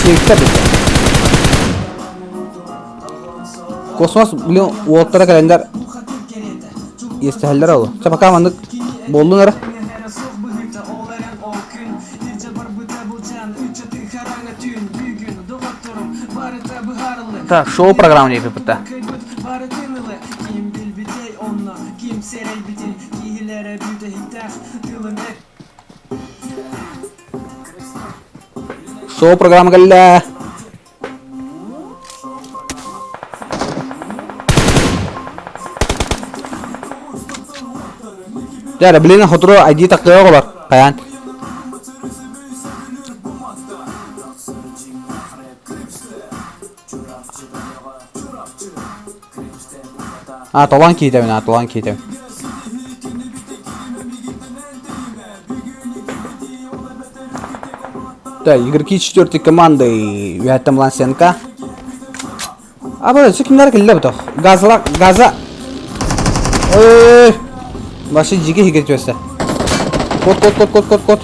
сиэктэр битэ. Космос, блин, уолтара кэлэннэр иэстэһэллэр ол. Чэ, пока маннык буоллун эрэ. Так, шоу программа диэппит Шоу программа кэллэ. Дьэ, блин, хотуру ID тахтыга оҕолор. Хайаан. А, толон киитэбин, а, толон киитэбин. Так, игроки четвертой команды. Үһэттэн Лансенко. А, бу, кимнэр кэллэ бутох. Газла, газа. Ой, Башы жиги хигер түөсэ. Кот, кот, кот, кот, кот, кот.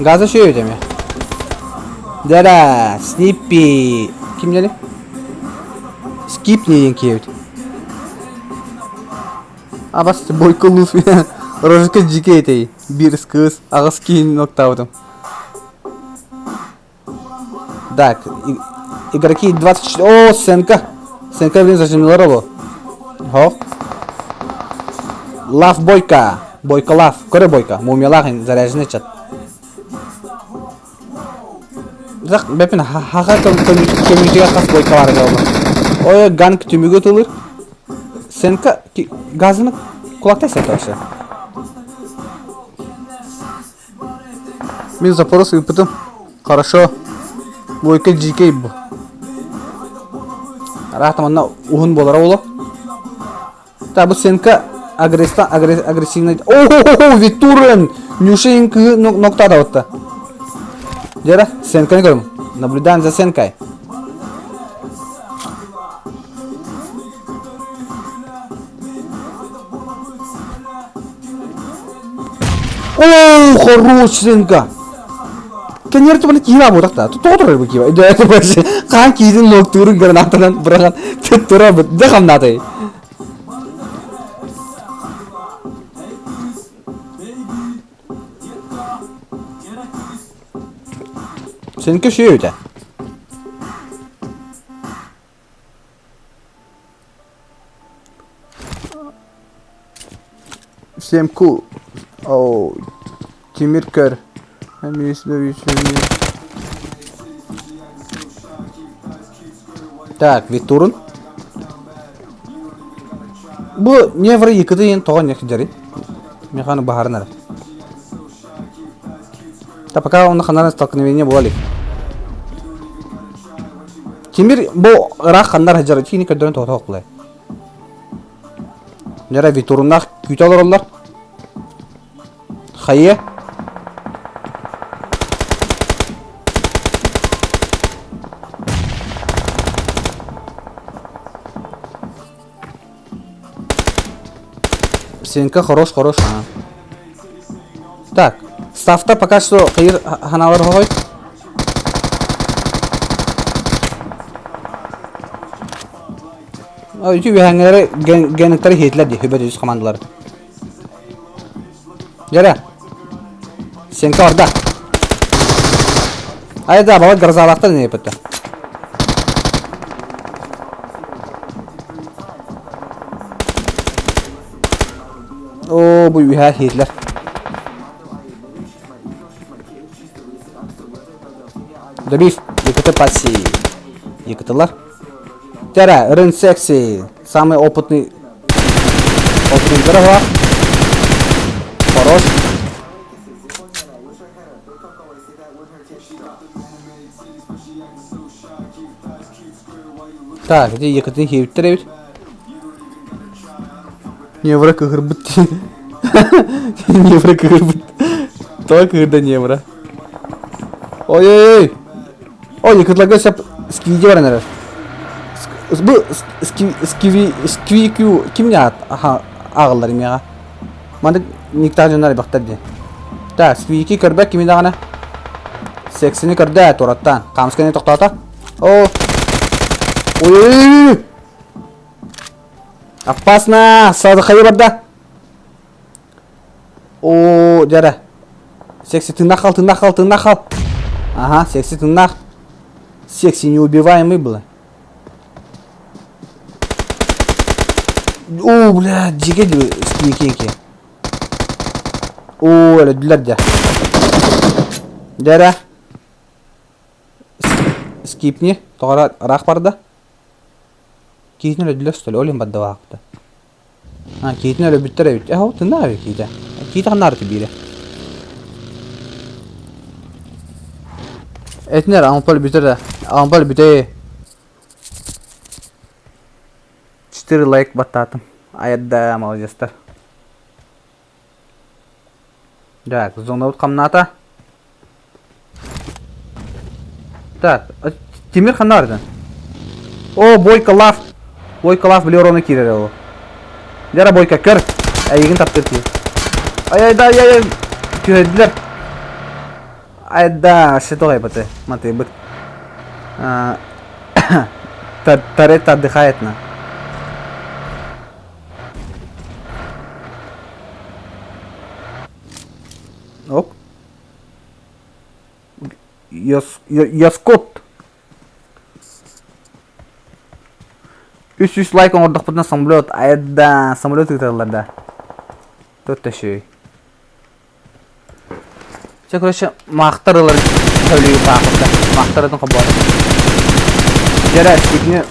Газа шөйө деме. Дара, Сниппи. Ким дели? Скип не киэбит. Абас бойко луф. Рожка жике этей. Бир кыз, аҕыс киин ноктаабытым. Так, игроки 24... О, Сенка! Сенка, блин, зажимнилар олу. Хоп. Лав Бойка. Бойка Лав. Көрө Бойка. Мумиялаах заряженный чат. Зах, бэпин хаха көмүтүгэ хас Бойка бар эбит Ой, ганг түмүгү тылыр. Сенка газını кулактай сенка вообще. Мин запрос ыыппытым. Хорошо. Бойка дьиикэй бу. Араата манна уһун буолара буолуо. Так, бу Сенка агрессивный. О, Витурен! Нюшин кыһы ноктаатабытта. Дьэ, Сенканы көрүҥ. Наблюдаем за Сенкой. Оо, хорош, Сенка! Кэннигэр тубаны киһи баа буотах да. Тоҕо турар бу киһи? Дьэ, хаан киһитин локтуурун гранатанан быраҕан тура дэ хамнатай. Сенка сүөтэ. Всем ку. Оу. Тимир көр. Так, Витурун. Бу невро якыты ен тоҕо не дьари. Механы баһарынар. Та пока он ханара столкновение буолали. Тимир бу ыраах ханнар сылдьар итини көрдөрөн тоҕотоох булай. Дьэ Витуруннаах күүтэ олороллор. Хайа? Сенька хорош, хорош. Ага. Так, ставта пока что хайыр ханалар хоҕой. Үтү үһэҥҥэлэри генектары хиэтилэр дии, хүбэ үс командалары. Дьэрэ. Сенька орда. Айда, балай грозалаахтан не епетте. Оо, бу үһээ хиитлэр. Добив, Якуты пасси. Якутылар. Тәрә, Рен Секси, самый опытный опытный дорога. Хорош. Так, ити Екатерина хиэбиттэр эбит. Невра кыһырбыт дии. Невра кыһырбыт. Тоҕо кыһырда Невра? Ой-ой-ой! Ой, Якутларга сөп сквиди баран эрэр. Бу скви сквикю ким аат ааҕыллар имиэҕэ? Маннык никтаах дьоннор элбэхтэр дии. Так, сквики көрбөт кими даҕаны. Сексини көрдө туораттаан. Хаамысканы тохтоото. О! Ой-ой-ой! Опасно! Сразу хайы барда. О, дьара. Секси тыыннаах хал, тыыннаах хал, тыыннаах хал. Ага, секси тыыннаах. Секси неубиваемый было. О, бля, дьигэ сквики О, өлөдүлэр дьэ. Дьэрэ. Скипни, тоҕо ыраах барда. Киһитин өлөдүлэр что ли? Ол иһин бардалаахпыта. А, киһитин өлөрбүттэр эбит. Э, ол тыыннаах эбит киһитэ. Киһитэ ханна арыты биирэ. Этинэр Ампал бүтэр да. Ампал бүтэ. 4 лайк баттаатым. Айарда, молодецтар. Так, зонабыт хамнаата. Так, Тимир ханна бардын? О, Бойко лав. Бойко лав били орону киирэр ол. Дьара Бойко көр. Эйигин таптыр киһи. Ай ай да ай ай түһэрдилэр. Ай да, что айбаты. Матыйбыт. Торет отдыхает на. Ок. Яскот. 300 лайк оҥордохпутуна самолет айда самолет ыыталлар да. Тут төшүй. Чэ, короче, маахтар ылар сөбүлүүр таахырда. Маахтарытын хобоото. Дьэрэ, скипни...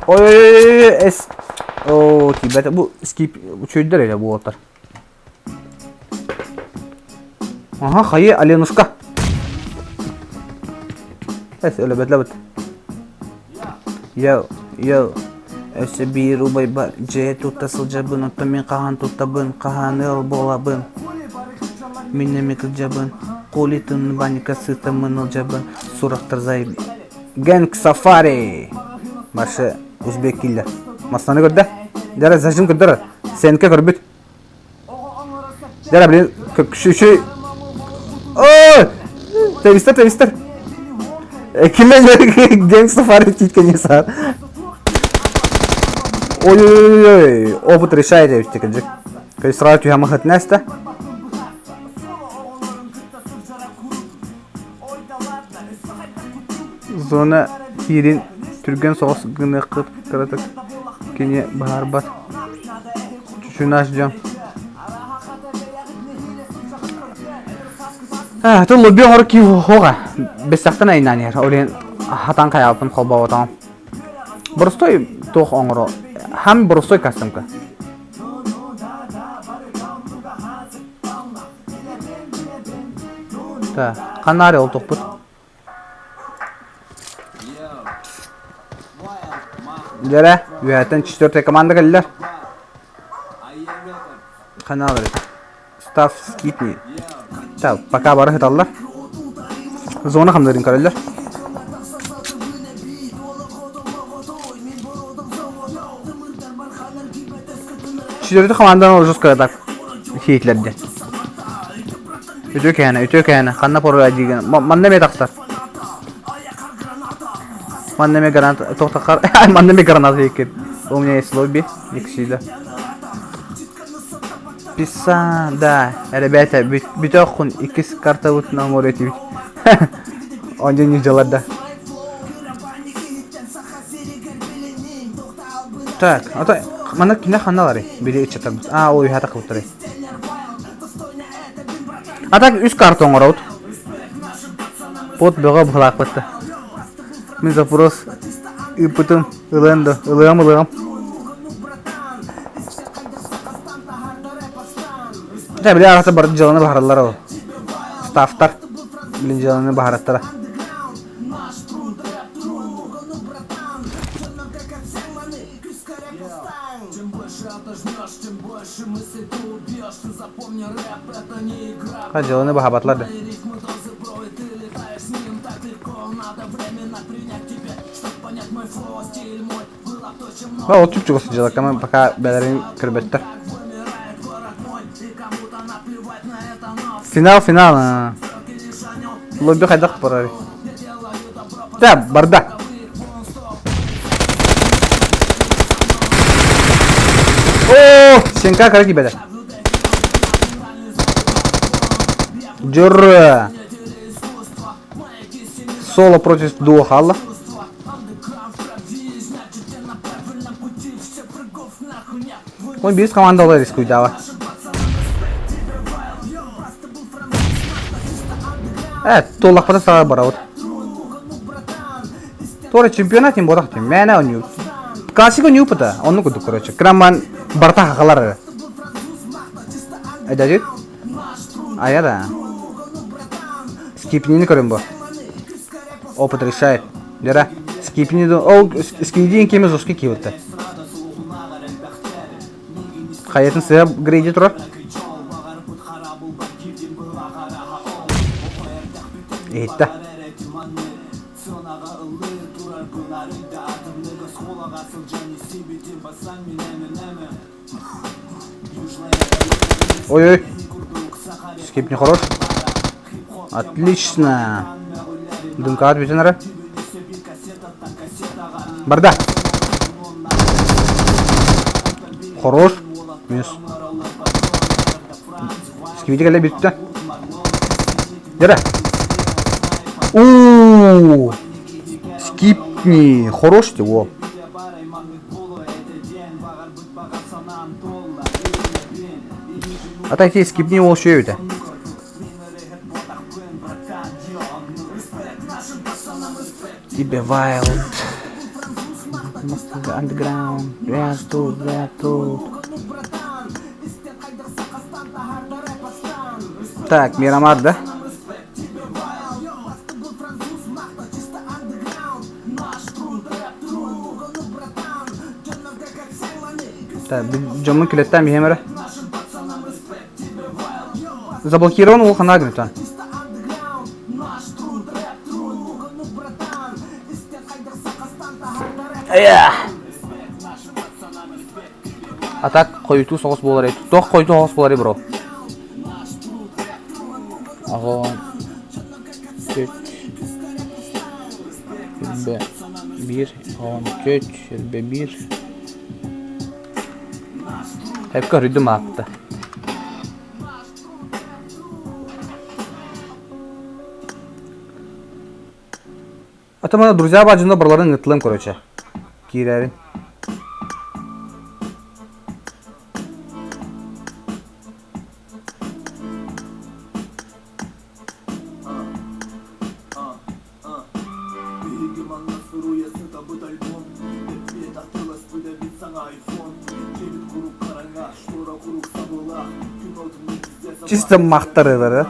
Ой-ой-ой, эс... Оо, тиийбэтэ. Бу скип үчүгэйдэр эрэ буолтар. Аха, хайы, Аленушка. Эс, өлөбөтлөбүт. Йоу, йоу. Өссө биир убайбар дьиэ тутта сылдьабын, оттон мин хаһан туттабын, хаһан ыал буолабын. Мин эмиэ кырдьабын, кулитын банька сытаммын ылдьабын, сурахтар зай... Гэнг Сафари! Маршы узбек киллер. Масланы көрдө? Дара зажим көрдөр. Сенке көрбүт. Дара блин, күшү Ой! Тэбистер, тэбистер. Киммен Гэнг Сафари титкене саар. Ой-ой-ой, опыт решает эбит кырдьык. То есть сразу түһэ махытын эстэ. Зона киирин түргэн соҕус гыныаххыт кыратык кини баһаарбат. Чучунаас дьон. Тыл лобби оҥоро киһи хоҕа. Бэстэхтэн айнаан иһэр. Ол иһин хатан хайаабыппын холбооботоҕум. Боростой туох оҥоро хам боростой кастомка. Да, ханна ол тохпут. Дьэрэ, үөһэттэн четвертая команда кэллэр. Ханаалар Став скипни. Так, пока бары сыталлар. Зона хамнарын көрөллөр. Четвертый командан жестко так хиитлерде. Үтүө кээнэ, үтүө кээнэ. Ханна порой диген. Манна эмиэ тахсар. Манна эмиэ гранат тохтохар. Манна эмиэ гранат хийкин. У меня есть лобби, Никсида. Писа, да, ребята, бүтөххун иккис картабытын оҥоро этибит. Онжо дьалар да. Так, ото манна кине ханналары били ыччатарбыт. А, ол үһэ тахыбыттары. А так үс карта оҥоробут. Пот бөҕө быһылаахпытта. Мин запрос ыыппытым ылыан да ылыам ылыам. Дьэ, били аҕата бар дьыаланы баһараллар ол. Стафтар билин дьыаланы баһараттара. Дьылыны баһабатлар да. Ол чуп-чугас дьылаккама пока бэлэрин көрбөттөр. Финал, финал. Лобби хайдах барар? Да, барда. О, Сенка кара кибеде. Дюр. Соло против дуо Халла. Он биир команда олар рискуйдава. Э, туоллахпыта саҕа барабыт. Туора чемпионат им бодах тим. Мээнэ онньуу. Классика онньуу пыта. Онну курдук, короче. Краман барта хахалар эрэ. Эдәжит? Ая да. Скипнини көрүм бу. Опыт решает. Дера. Скипни ол скидин кеме жестко киевытта. Хайатын сыа грейди турар. Иһиттэ. Ой-ой. Скип не хорош. Отлично. Дымкаат бүтүн ара. Барда. Хорош. Минус. Скибиди кэлэ бүттэ. Дера. Уу. Скипни. Хорош ты, о. А так скипни ол шөйүтэ. Тебе Wild. Underground. Я тут, я тут. Так, Мирамар, да? Так, дьоммун күлэттээн биһиэм эрэ. Заблокирован ол ханаа гынытан. А так хойутуу соҕус буолар Туох хойутуу соҕус буоларый бро? Аҕа түөрт Б биир он түөрт Б биир Эпкэ өрүйдүм аапта. А то друзья баадьына барыларын ыҥыттылым короче. Киирэрин. Чисто махтарылары.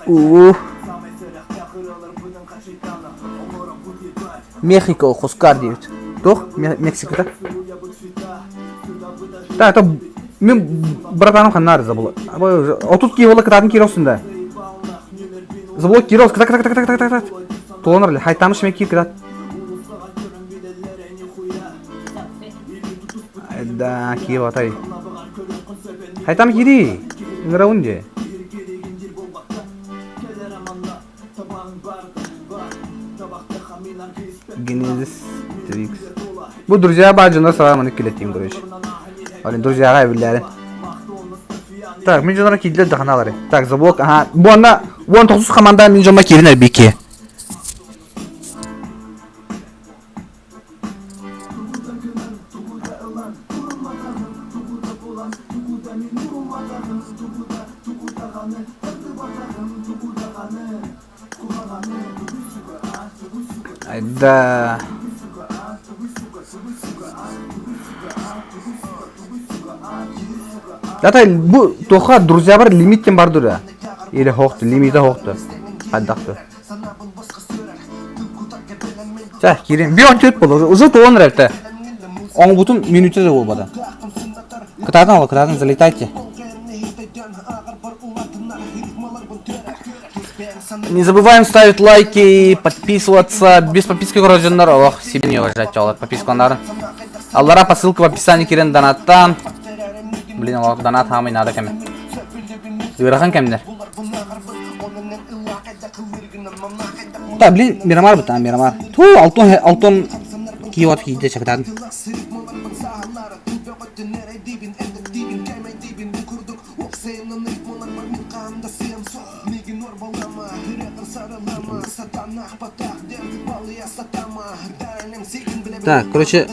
Уу. Мехико Хускар диэбит. Туох Мексиката? Да, это мен братаным ханнаар забыла. Отут киһи буола кытаатын киирэ охсун да. Забыла киирэ кыта кыта кыта кыта кыта Туолан эрэ хайтамыш эмэ киир кытаат. Да, киир атай. Хайтам киири. Ыҥырабын дии. Генезис Твикс. Бу друзья баар дьоннор саҕа маннык килэтиим короче. Олин друзьяға эбиллээрин. Так, мин дьоннор киирдилэр да ханаалары. Так, заблок, ага. Бу анна 19 команда мин дьонно киирин эрбики. Да. Дата бу туохха друзьябар лимит кем бар дура? Или хоохту, лимита хоохту. Хайдахту. Чэ, киирин. Bir 14 болur. Уже туон рэпте. Оҥбутум минута да буолбата. Кытаатан ол, кытаатан залетайте. Не забываем ставить лайки, подписываться. Без подписки граждандар, ох, себе не уважать, олар подпискаларын. Аллара по ссылке в описании кирен донаттан. Блин, олар донат хамай надо кеме. Ыарахан кэмнэр. Та, блин, Мирамар быта, Мирамар. Ту, алтон, алтон киот кииде чакытан. Так, короче,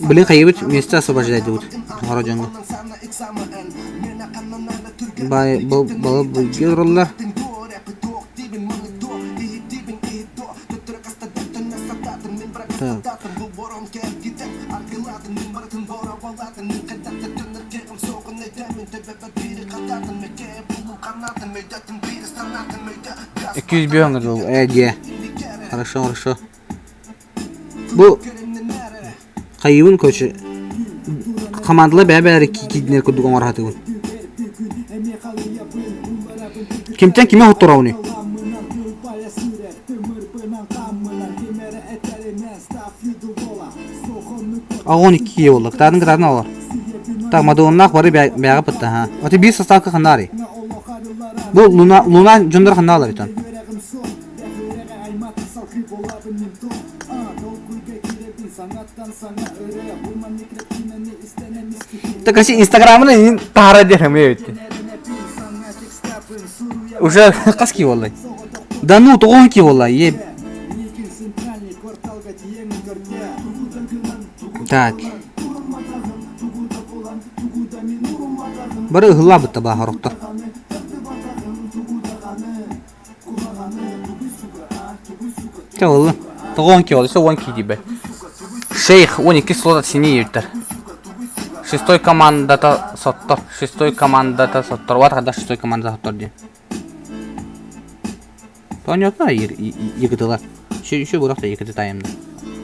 блин, хайыбыт место освобождать дебут. Хоро дьоҥҥо. Бай, бу балы быйгы олороллор. Так. 205 жол. Э, дьэ. Хорошо, хорошо. Бу хайыбын короче командалар бэйэ-бэйэлэрэ киирдинэр курдук оҥоро сатыыбын. Кимтэн кими хотторобунуй? Аҕон икки буолла. Кытаатын кытаатын олор. Так, Мадоннаах бары бэйэҕэ пытта ха. Ати биир составка ханнаарый? Бу Луна Луна дьоннор ханнаалар итон? Так kasi Инстаграмын иин таһара диэн эмиэ эбит. Уже хас кии буоллай? Да ну, тоҕо кии буолла? Е. Так. Бары ыһыллаабыт баа сорохтор. Чэ ыллын. Тоҕо 12 буолла? Өссө 12 диибэт. Шейх 12 слот от семи диэбиттэр. Шестой командата соттор. Шестой командата соттор. Вот когда шестой команда соттор диэн. Понятно, екітылар. Еще, еще бұрақта екіті тайымды.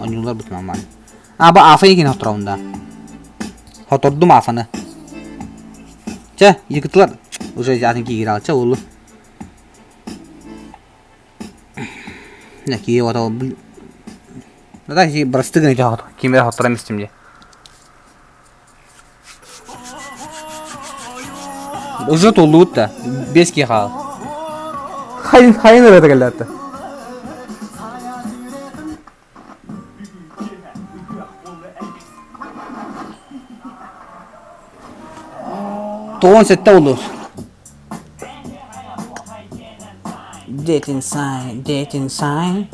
Ойнулар бүтін нормально. А, ба афа екені хотторауында. Хотордум афаны. Чэ, екітылар. Уже атын киир ал, чэ, улу. Киев отал. Да, бырастыгын кимер хоттора мистим дии. Уже толлубут да. Без киһи хаал. Хайын хайын ырыата кэллээтэ. Тоҕон сэттэ улуус. Dating sign, dating sign.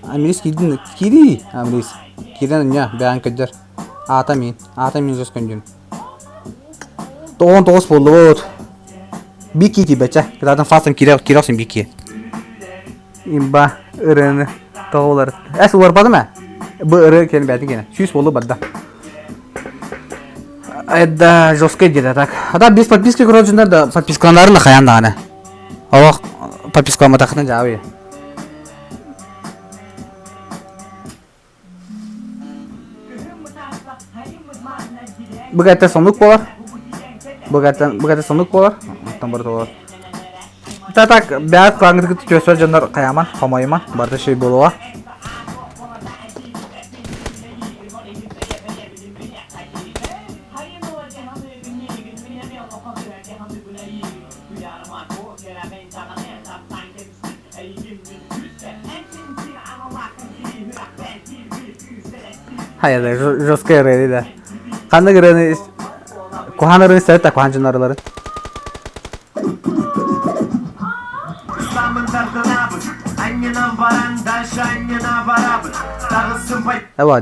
Амрис киирдин киирии Амрис киирэн анньа бэйэҥ кырдьар аата мин аата мин жос көндүм 99 буоллубут Бики тибэчэ кытаатан фастом киирэ киирэ охсун Бики имба ырыаны тоҕо уларытта эс уларбатым ээ бу ырыа кэлин бэйэтин киэнэ сүүс буолу барда это жесткое где-то так а так без подписки короче да подпискаланарын да хайаан даҕаны Олох подпискаламматаххына дьаабый. Быгата сонук буолар. Быгата быгата сонук буолар. Оттон барыта буолар. Та так бэйэт кылаангытыгыт түөспэр дьоннор хайааман, хомойума, барыта шөй буолуоҕа. Хайа жесткая ырыа да. Ханнык ырыаны куһаан ырыаны истэбит да куһаан дьон ырыаларын. Эва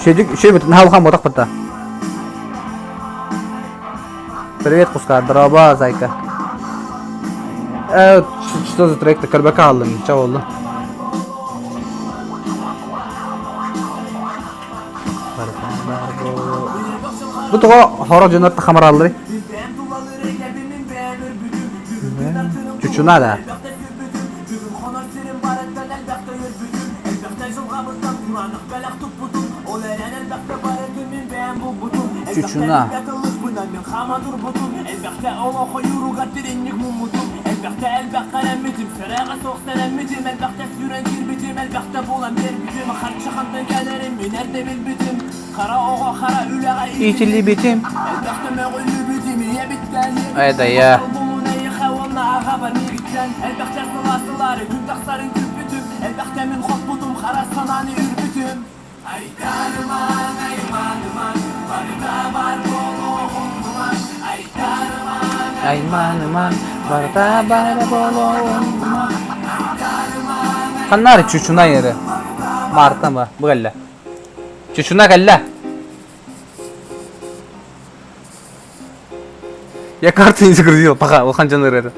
Шөдүк шөй бүтүн хаалхан ботах бытта. Привет, Кускар, дороба, зайка. Что за трек-то? Көрбөккө хааллым, ча болду. Бу тоҕо хоро дьоннор тахамаралларый? Чучуна да. Чучуна. Иитиллибитим. Это я. Айманыман, барыта бары болуомман. Ханнары чучуна ери. Марта ма, бу кэллэ. Чучуна кэллэ. Я карту не загрузил, пока улахан дьон ырыата.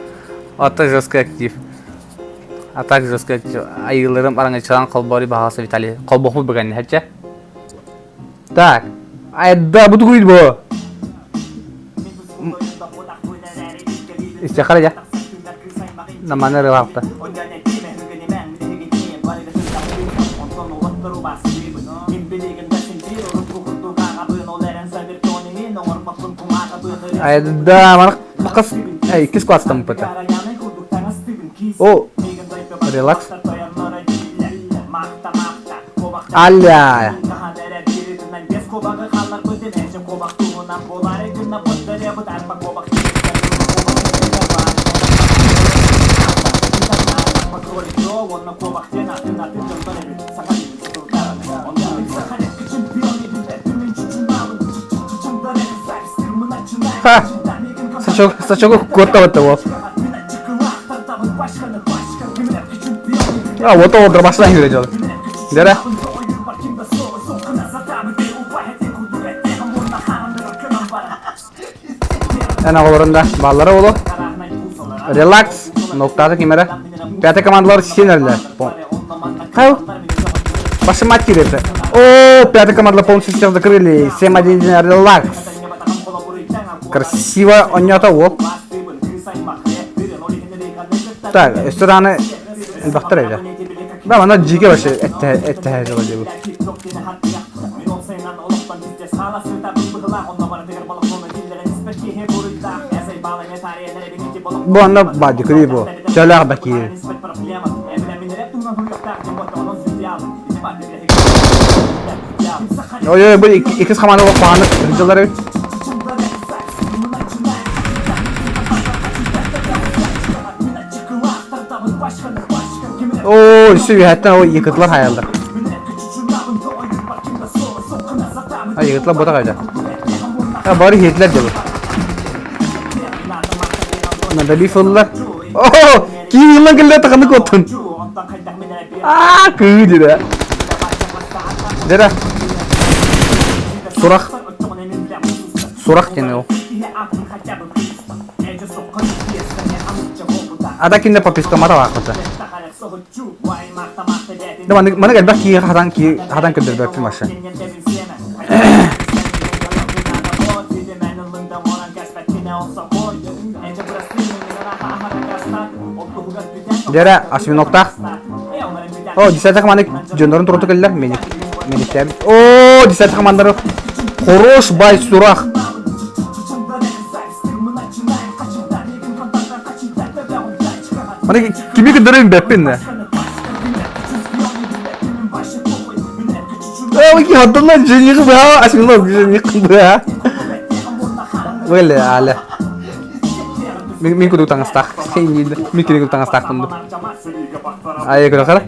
Ата жесткий актив. А так жесткий актив. Айыларым араҥаччылаан холбоору баҕаласа Виталий. Холбохпут бүгэн хачча. Так. Айда бу тугуй бу? Истэхара дьэ. Наманы ырылаахта. Айда мана бакас иккис класстан быта. О, релакс. Аля. Ха! Сачок, сачок куоттабыт ол. А, вот ол дробашынан кире дьол. Дere. Эн оҕолорун да бааллара буолуо. Релакс, ноктаата ким эрэ. Пятый командалар сиэн эрэллэр. Хау. Башым киирэтэ. О, пятый команда полностью всех закрыли. 7-1 релакс. Красиво онньото уол. Так, өссө даҕаны элбэхтэр эбит. Да, манна дьиикэ вообще эттэһэ дьола диэбит. Бу онно баадьыкырыы бу. Чөлөөх бакиир. Ой-ой, бу иккис хамаана бааны дьыллар эбит. Оо, сүбэһэттэн ол йыкытлар хайаллар. А йыкытлар бота кайда. А бары хетлер дебу. Надали ыллар. Оо, киин ыллан келле таханы коттун. Аа, кыы деді. Деді. Сурах. Сурах диэн ол. Ада кинде подписка мата баахпыта. Да маны маны элбэх киһи хатан киһи хатан көрдөрбөппүн вообще. Дьэрэ осьминоктаах. О, десятых команда дьоннорун туруту кэллэр. Мени мениктээбит. О, десятых командары хорош бай сурах. Маны кими көрдөрөйүн бэппин да. Ой, хатталла жених баа, осьминог жених баа. Вэлэ, аля. Мин мин курдук таҥастаах. Мин кини курдук таҥастаахпын дуу. Айа көрө хара.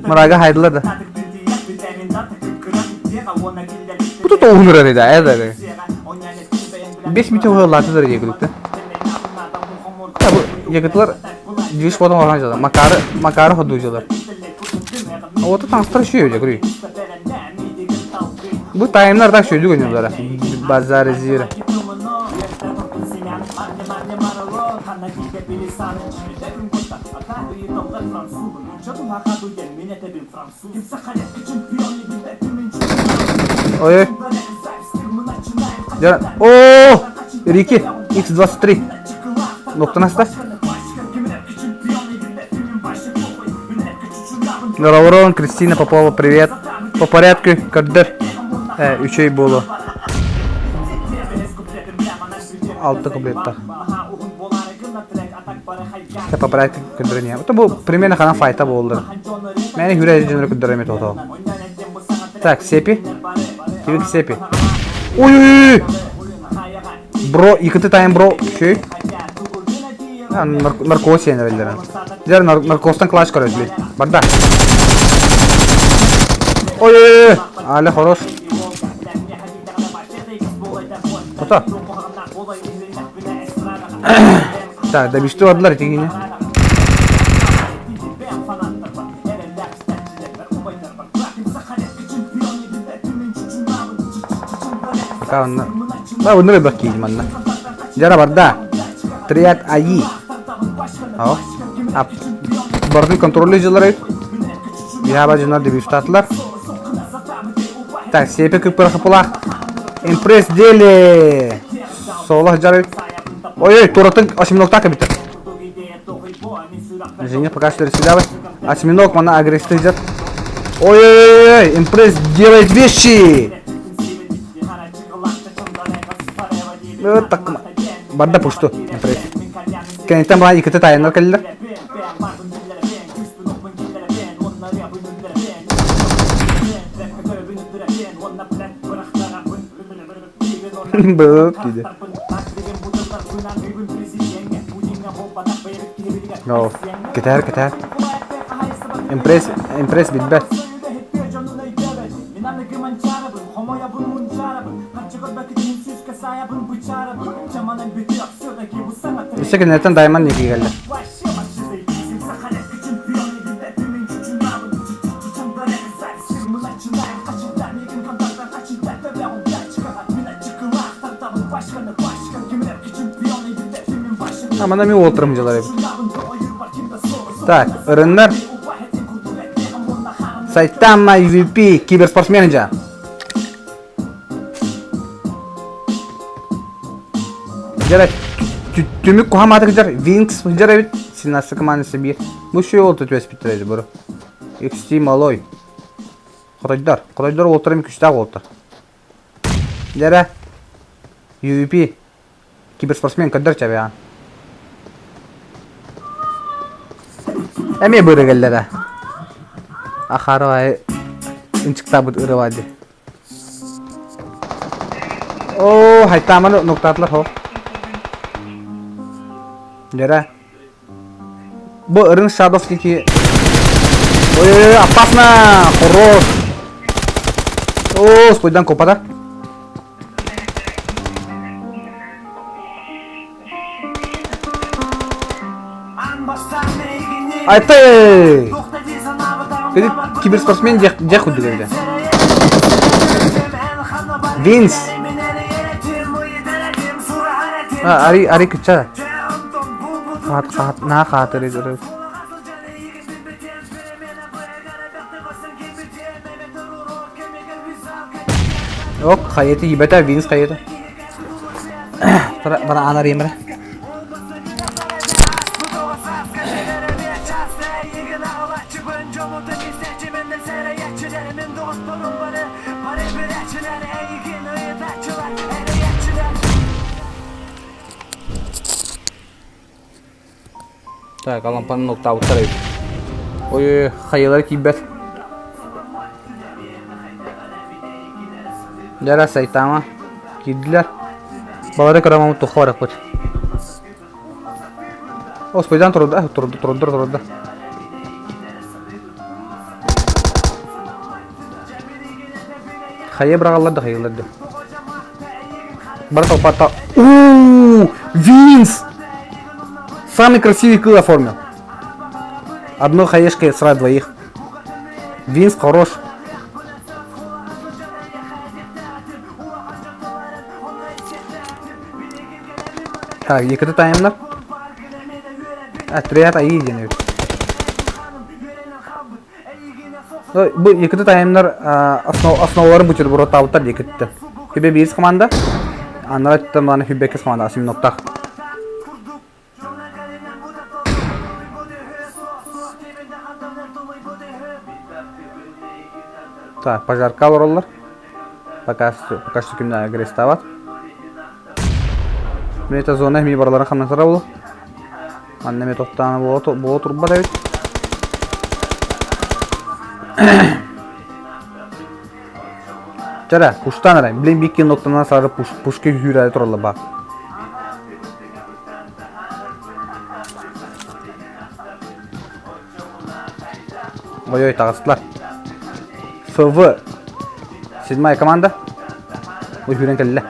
Мырага хайдылар да. Бу тут оҕунура да эдэ. Бес мүтө уһаллаатылар дии курдук да. Бу ягытлар движ потом оған жылар. Макары, макары ходу жылар. Ота таҥастар үчүгэй эбит көрүй. Бу таймнар так үчүгэй ойнууллара. Базар зир. Ой. Дьэ, о, Рики X23. Ноктан аста. Здорово, Кристина Попова, привет. По порядку, көрдөр. Үчүй буолу. Алты кублетта. По порядку көрдөрүн. Это бу примерно хана файта болду. Мени хүрэ дьоннору көрдөрөмөт ото. Так, сепи. Кибик сепи. Ой-ой-ой! Бро, икити тайм бро. Шүй. Наркоз сиэнэрэллэр. Дьэр наркозтан класс көрөдүлүй. Барда. Ой-ой-ой! Але хорош. Ото. Так, добишти бардылар итигине. Пока онно. Ба, онно элбэх киһи манна. Дьара барда. Триад АИ. Ао. Ап. Бардын контроллуу дьыллар эбит. Биһаба дьоннор дебютаатылар. Так, сиэпи кыппырахапылаах. Импресс деле. Солох дьар эбит. Ой-ой, туратын осьминогтаах эбиттэр. Женя пока что сюда. Осьминог, она агрессивно идет. Ой-ой-ой, импресс делает вещи! Вот так. Барда пусту, импресс. Кэнниттэн баҕа иккитэ таайаннар кэллилэр. Быып диде. Оо, кэтээр кэтээр. Импресс, импресс билбэт. Өссө кинилэртэн Дайман диэки кэллэ. Амана ми уолтарым дьылар эбит. Так, ырыннар. Сайтама UVP киберспортсмен дьа. Дьара түмүк куһамаатык дьар Винкс дьар эбит. Синасы командасы биир. Бу шүй уолта түбэспиттэр бұры. XT малой. Хотойдор. Хотойдор уолтарым күштээх уолтар. Дьэрэ. UVP. Киберспортсмен көрдөр чэбэҕин. Эмиэ быыры кэллэрэ. Ахарабай ынчыктаабыт ырыба дии. Оо, хайтааманы нуктаатылар хо. Дьэрэ. Бу ырын Шадов диэки Ой-ой-ой, опасно! Хорош! Оо, спойдан копата. Айты! Киберспортсмен дьэх курдук эбитэ. Винс! Ари, ари кыча. Хаат, хаат, наа хаатыр идэрэ. Ок, хайыты ибэтэ, Винс хайыты. Бара анар емірі. Так, Алампаны ноктаабыттар эбит. Ой, хайалара киирбэт. Дьэ, сайтаама. Киирдилэр. Балары көрөмөмүт туохха барыахпыт. Оспойдаан турда, турда, турда, турда. Хайа быраҕаллар да хайыылар да. Бары толпата. Уу, Винс! Самый красивый кыл оформил. Одной хаешкой сразу двоих. Винс хорош. Так, екіті таймнар. Отряд АИ диэн эбит. Бу екіті таймнар основаларын бутербродтаабыттар диэкиттэн. Хүбэ биир команда, анара өттүттэн маны хүбэ иккис команда осьминоктаах. Так, пожарка олороллор. Пока, пока что кимнэ агрестаабат. Мин это зона ми бараларын хамнатара болу. Манна эмиэ тохтоон буола турбат эбит. Чара, пуштан эрэ. Блин, бикки ноктанан сары пуш, пушка күүрэ туралла ба. Ой-ой, таҕыстылар. ФВ. Седьмая команда. Ой, сүүрэн кэллэ.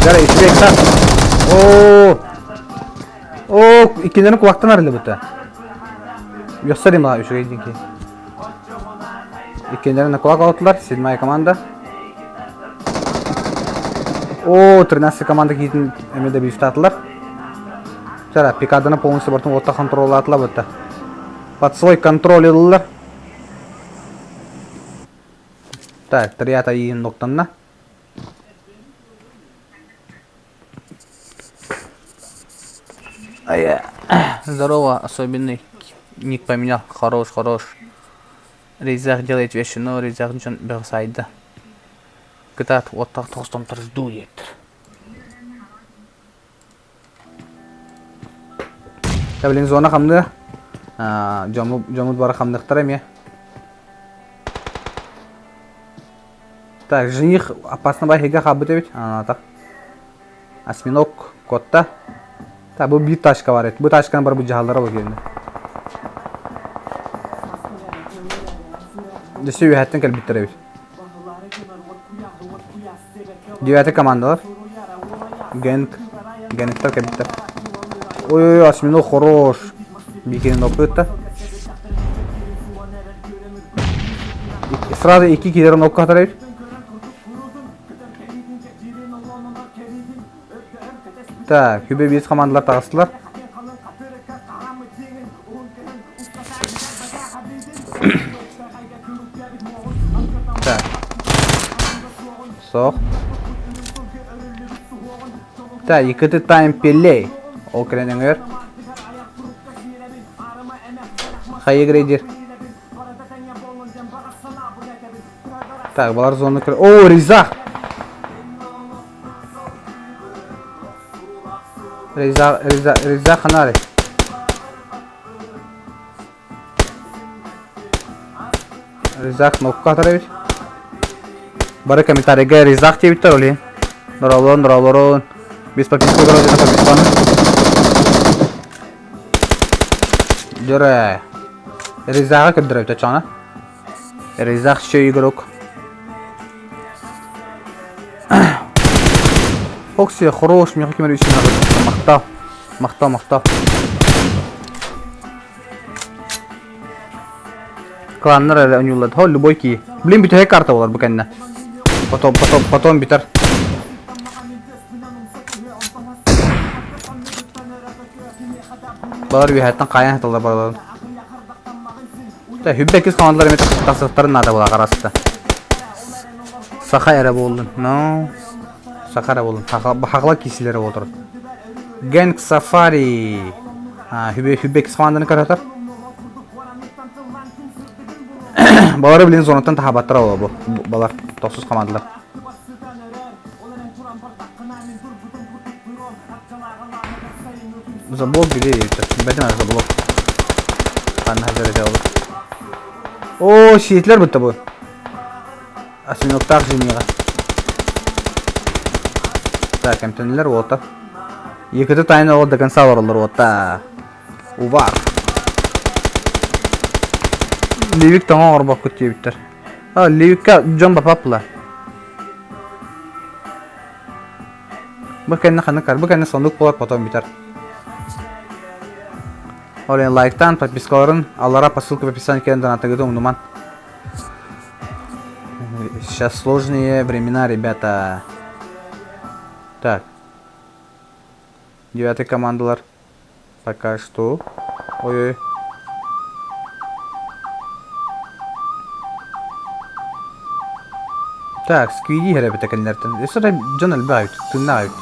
Дара, үчүгэй тас. Оо! Оо, иккилэрин кулактан арыллыбыта. Үөхсэр имала үчүгэй диэн киһи. Иккилэрин кулак олоттулар, седьмая команда. Оо, 13 команда киитин эмиэ да бифтаатылар. Чара, пикаданы полностью бартын отта контроллаатылар бытта. Под свой контроль ыллылар. Так, триата иин ноктанна. Здорово, особенный ник поменял. Хорош, хорош. Резах делает вещи, но Резах дьон бэҕэсайда. Кытаат уоттаах тоҕустан жду диэттэр. Блин, зона хамныа. Дьоммут бары хамныахтара эмиэ. Так, жених опасно баһыйга хаалбыт эбит. Аната. Осьминог куотта. Так, бу биир тачка бар эбит. Бу тачканы бар бу дьаһаллара бу киэнэ. Дьэ үөһэттэн кэлбиттэр эбит. Девятый командалар. Генк. Генктар кэлбиттэр. Ой-ой, осьминог хорош. Бикини нокка Сразу икки киллерин окка хатарайыр. Так, Хүбе биэс командалар таҕыстылар. Так. Сох. Так, икки тайм пеллей. Ол кэлэн өҥөр. Хайа грейдер. Так, балар зоны көр. О, Ризах! Риза, Риза, Риза ханари. Ризах нокка атар эбит. Бары комментарийга Ризах диэбиттэр ол иһин. Норолон, норолорун. Без подписка көрө подписканы. Дөрө. Ризаҕа көрдөрөбүт оччоҕуна. Ризах еще игрок. Окси, хорош, меха кемер үшін Мақтау. Мақтау, мақтау. Кланнар эрэ ойууллар. Хо, любой кии. Блин, бүтэһик карта болар бу кэннэ. Потом, потом, потом бүтэр. Балар үөһэттэн хаайан сыталлар бараларын. Хүббэкис командалар эмиэ тахсыахтарын наада буолар хараста. Саха эрэ буоллун. No. Саха эрэ буоллун. Хахла киисилэрэ буолтар. Гэнг Сафари. Хүббэкис команданы көрөтөр. Балары блин зонаттан тахабаттар ол бу. Балар тохсус командалар. Заблок где это? Бэтмен заблок. Ханна хазар ол. О, сиетлер бутта бу. Осьминоктаах жениға. Так, эмтенилер уота. Екіті тайна ол до конца баралар уота. Увар. Ливик тоҥо оҥорбоккут диэбиттэр. А, Ливикка дьон бапапла. Бу кэннэ ханнык бу кэннэ соннук буолар потом бүтэр. Ол иһин лайктаан, подпискаларын аллара по ссылке в описании кэлэн донаттагыты умнуман. Сейчас сложные времена, ребята. Так. Девятый командалар. Пока что. Ой-ой. Так, сквиди иһэр эбит кинилэртэн. Өссө да дьон элбэх эбит, тыыннаах эбит.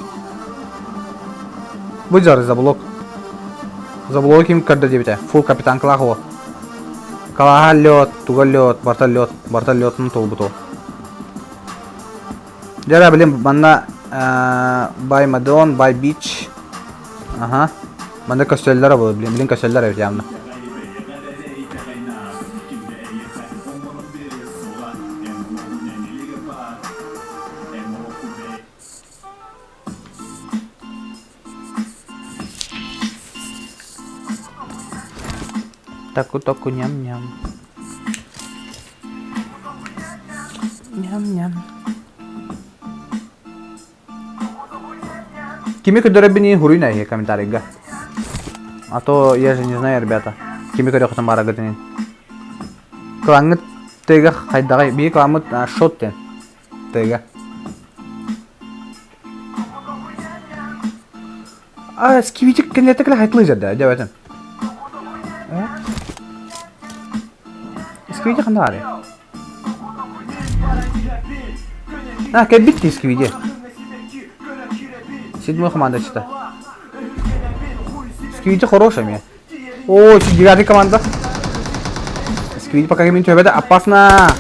Бу дьары заблок. Заблок ким көрдө диэбитэ. Фул капитан кылаах уол. Калаһа лед, туга лед, барта лед, барта ледун толбут ол. Дьара билим манна бай Мадон, бай Бич. Аха. Манна көстөллөр буолу, билим билим көстөллөр эбит явно. Таку-таку ням-ням. Ням-ням. Кими көрдөрөбүн хуруй наһи комментарийга. А то я же не знаю, ребята. Кими көрөхтөн барагытын. Клаҥҥыт тыга хайдаҕай бии кламмыт шот тен тыга. А скибитик кенетекле хайтлы жерде дебетин. Скибити ханда бары? А, кэлбит дии Сквиди. Седьмой командачыта. Сквиди хороший мне. О, девятый команда. Сквиди пока не это опасно.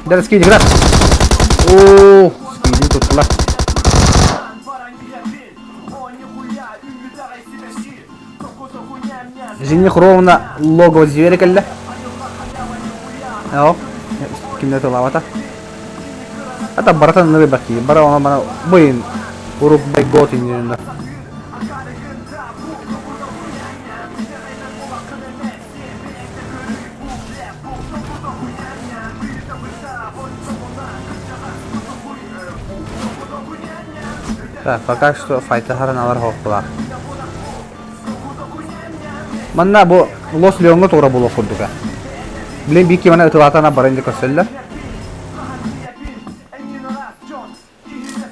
Да, Сквиди, игра. О, Сквиди тут тула. Жених ровно логово зверя кэллэ. Оо, кимнэ тылаабата. Ата барытын ынырыйбат киһи. Бары ону маны быйын урук байгот иннинэ. Так, пока что файтаһарын алар хоқпулар. Манна бу Лос Леоҥҥа туора буолуох курдуга. Блин, биир кимана ытылаатана баран дьэ көрсөллөр.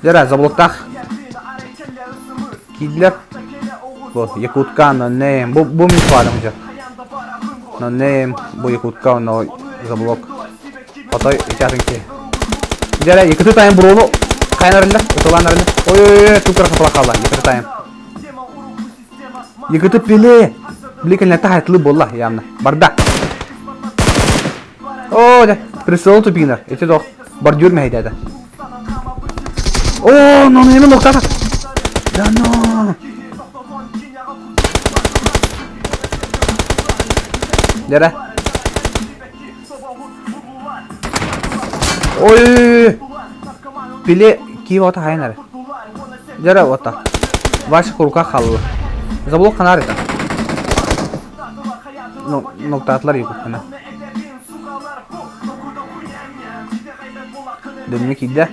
Дьэ, заблоктаах киирдилэр. Бу Якутка, no name. Бу, бу мин фарым дьэ. No name, бу Якутка, но заблок. Хотой ичатын ки. Дьэ, Якуты тайм буруону хайан арыллар, ытылаан арыллар. Ой-ой-ой, тукар хапала хаалла, Якуты тайм. Якуты пиле! Били кэннэтэ хайтлы буолла явно. Барда. О, дьэ, прицел тупигнар. Ити тох бордюр мэһэйдээтэ. О, но нема ноктата. Да но. Дьэрэ. Ой! Пиле киев ота хайын эрэ. Дьэрэ ота. Ваша руках хаалла. Заблок ханаар это. Ну, ноктаатылар якуткана. Дымны киирдэ.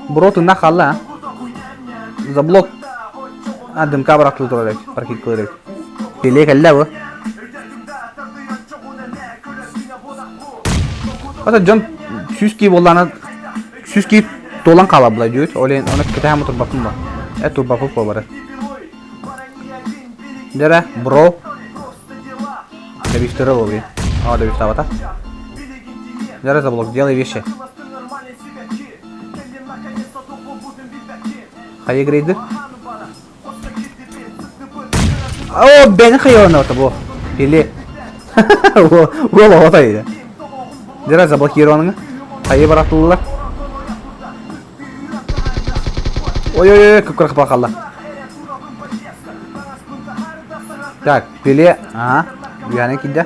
Бро тынна хаалла, а? Заблок. А, дымка бырахтыы турар эбит, прокидкалыыр эбит. Пиле кэллэ бу. Ата дьон сүүс кии буоллаана сүүс кии туолан хаалабыла дьүүт. Ол иһин оны кэтэһэн турбаппын ба. Э турбаппыт буолбары. Дьэрэ, бро. Добивтера лови. А, добивтабата. Дьэрэ заблок, делай вещи. Хайа грейдер? О, бэни хайыанабыта бу. Или уол оҕото иде. Дьэ заблокированҥа. Хайы баратыллар. Ой-ой-ой, күккүрэх бакалла. Так, пиле, ага, үһәнен киирдэ.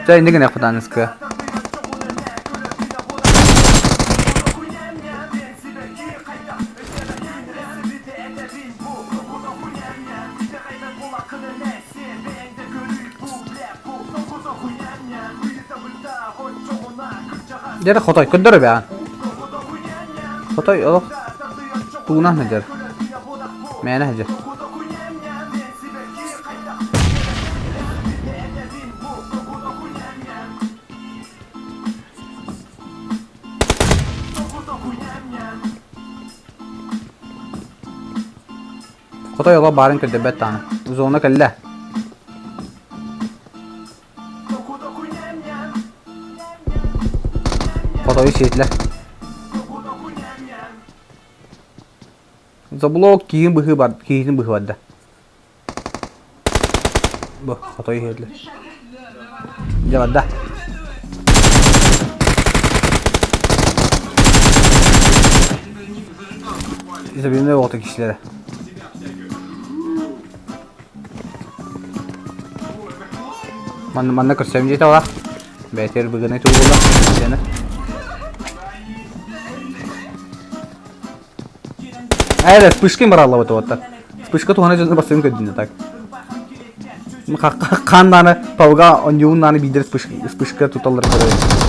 Чэ, инники гыныахпыт Дьэ хотой көрдөр эбэҕин. Хотой олох тугунан сылдьар. Мээнэ сылдьар. Хотой олох баарын көрдөрбөт даҕаны. Зона кэллэ. Хотойу сиэтилэр. Заблок киһин быһыы бар, киһитин быһыы барда. Бу хотой иһэллэр. Дьэ барда. Изобильный оҕото киһилэрэ. Манна манна көрсөм диэтэ олах. Бэйэтигэр быгынай тугула. Диэнэ. Ээ, вспышкин бараллабыт уоттар. Вспышка туһана дьону бастыгын көрдүнэ так. Хаан дааны палга онньуун дааны биирдэр вспышка туталлар көрөбүт.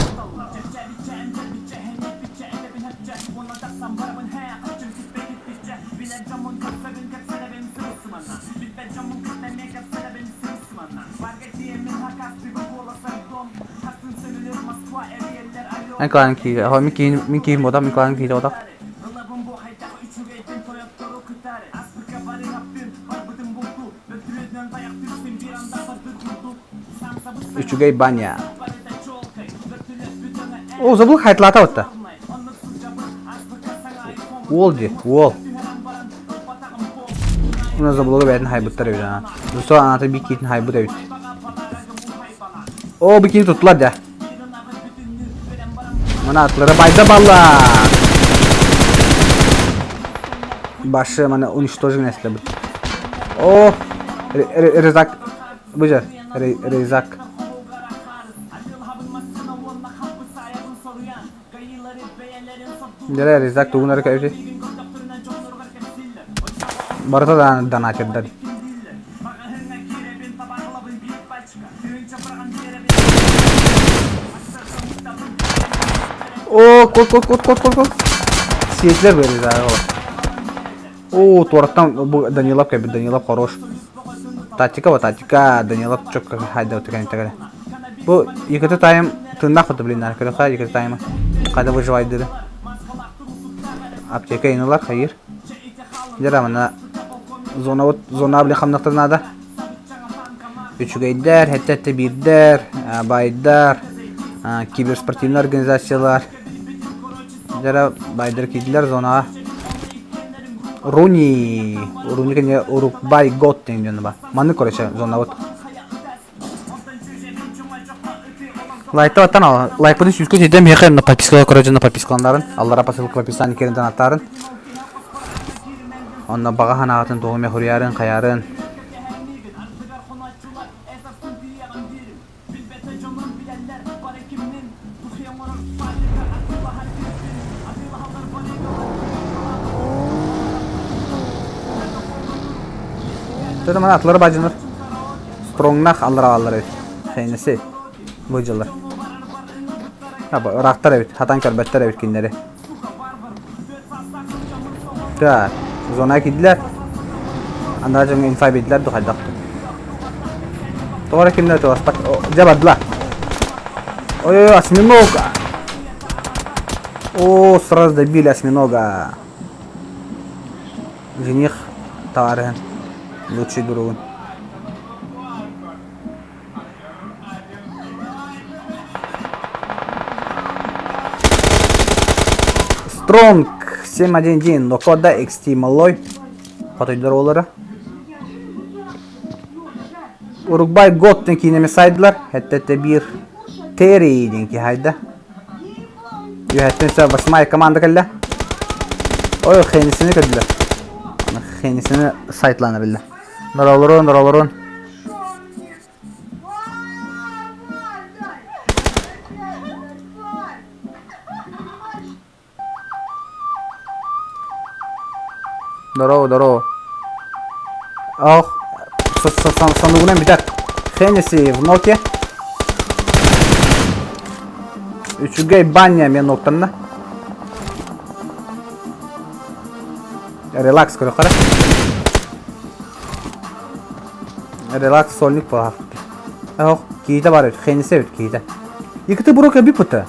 Эн клан киһи, мин киһи, мин киһим бодах, мин клан киһи бодах. Үчүгэй баня. О, забыл хайтлата отта. Уол ди, уол. Уна забылга бэйэтин хайбыттар эбит ана. Руслан аната би киитин хайбыт эбит. О, би киитин туттулар да. Мана атлары байда балла. Башы мана уничтожен эсле бит. О, Резак. Быжа, Резак. Дьэ, Резак тугун эрэ кэбити. Барыта да донатердар. О, кот, кот, кот, кот, кот, кот. Сиэтилэр бэризаа. О, туораттан бу Данилов кэлбит, Данилов хорош. Тактика вот тактика, Данилов чөккө хайда тыган тагара. Бу екіті тайм тыннах быты блин, көрөха екіті таймы. Қайда выживайдыры. Аптека инылар, хайыр. Дера мана зона вот зона блин хамнахтар надо. Үчүгэйдэр, хэттэ биирдэр, байдар, киберспортивный организациялар. Дьэ байдар киирдилэр зонаҕа. Руни, Руни кэннэ Урукбай Гот диэн дьону ба. Маннык короче зонабыт. Лайкта баттан ал. Лайкпытын сүүскэ тиийдэ миэхэ на подпискалар көрө дьоно подпискаланнарын. Аллара посылка в описании киирэн донаттаарын. Онно баҕа санаатын тугу эмэ хуруйарын, хайаарын. Төтө мана атлары бажыныр. Стронгнах аллара аллар эбит. Хейнеси. Бу дьыллар. Ыраахтар эбит. Хатан көрбөттөр эбит кинилэри. Так, зона киирдилэр. Анараа дьоҥҥо инфа биэрдилэр дуу хайдах дуу. Тоҕо эрэ кимнэр туораспат. Дьэ бардылар. Ой-ой, осьминог! О, сразу добили осьминога. Жених товарищ, лучший другун. Стронг 7.1.1 Локода XT малой хотойдор олара. Уругвай год диэн киинэми сайдылар. Хэттэтэ биир Терри диэн киһи хайда. Үөһэттэн сэ восьмая команда кэллэ. Ой, Хеннисини көрдүлэр. Хеннисини сайтлана биллэ. Норолорун, норолорун. Здорово, здорово. Ох, сонугунан бүтэр. Хеннесси в ноке. Үчүгэй баня мен оттанна. Релакс көрө қара. Релакс сольник буолар. Ох, киһитэ бар эбит, хеннисе эбит киһитэ. Екіті бурука биппыта.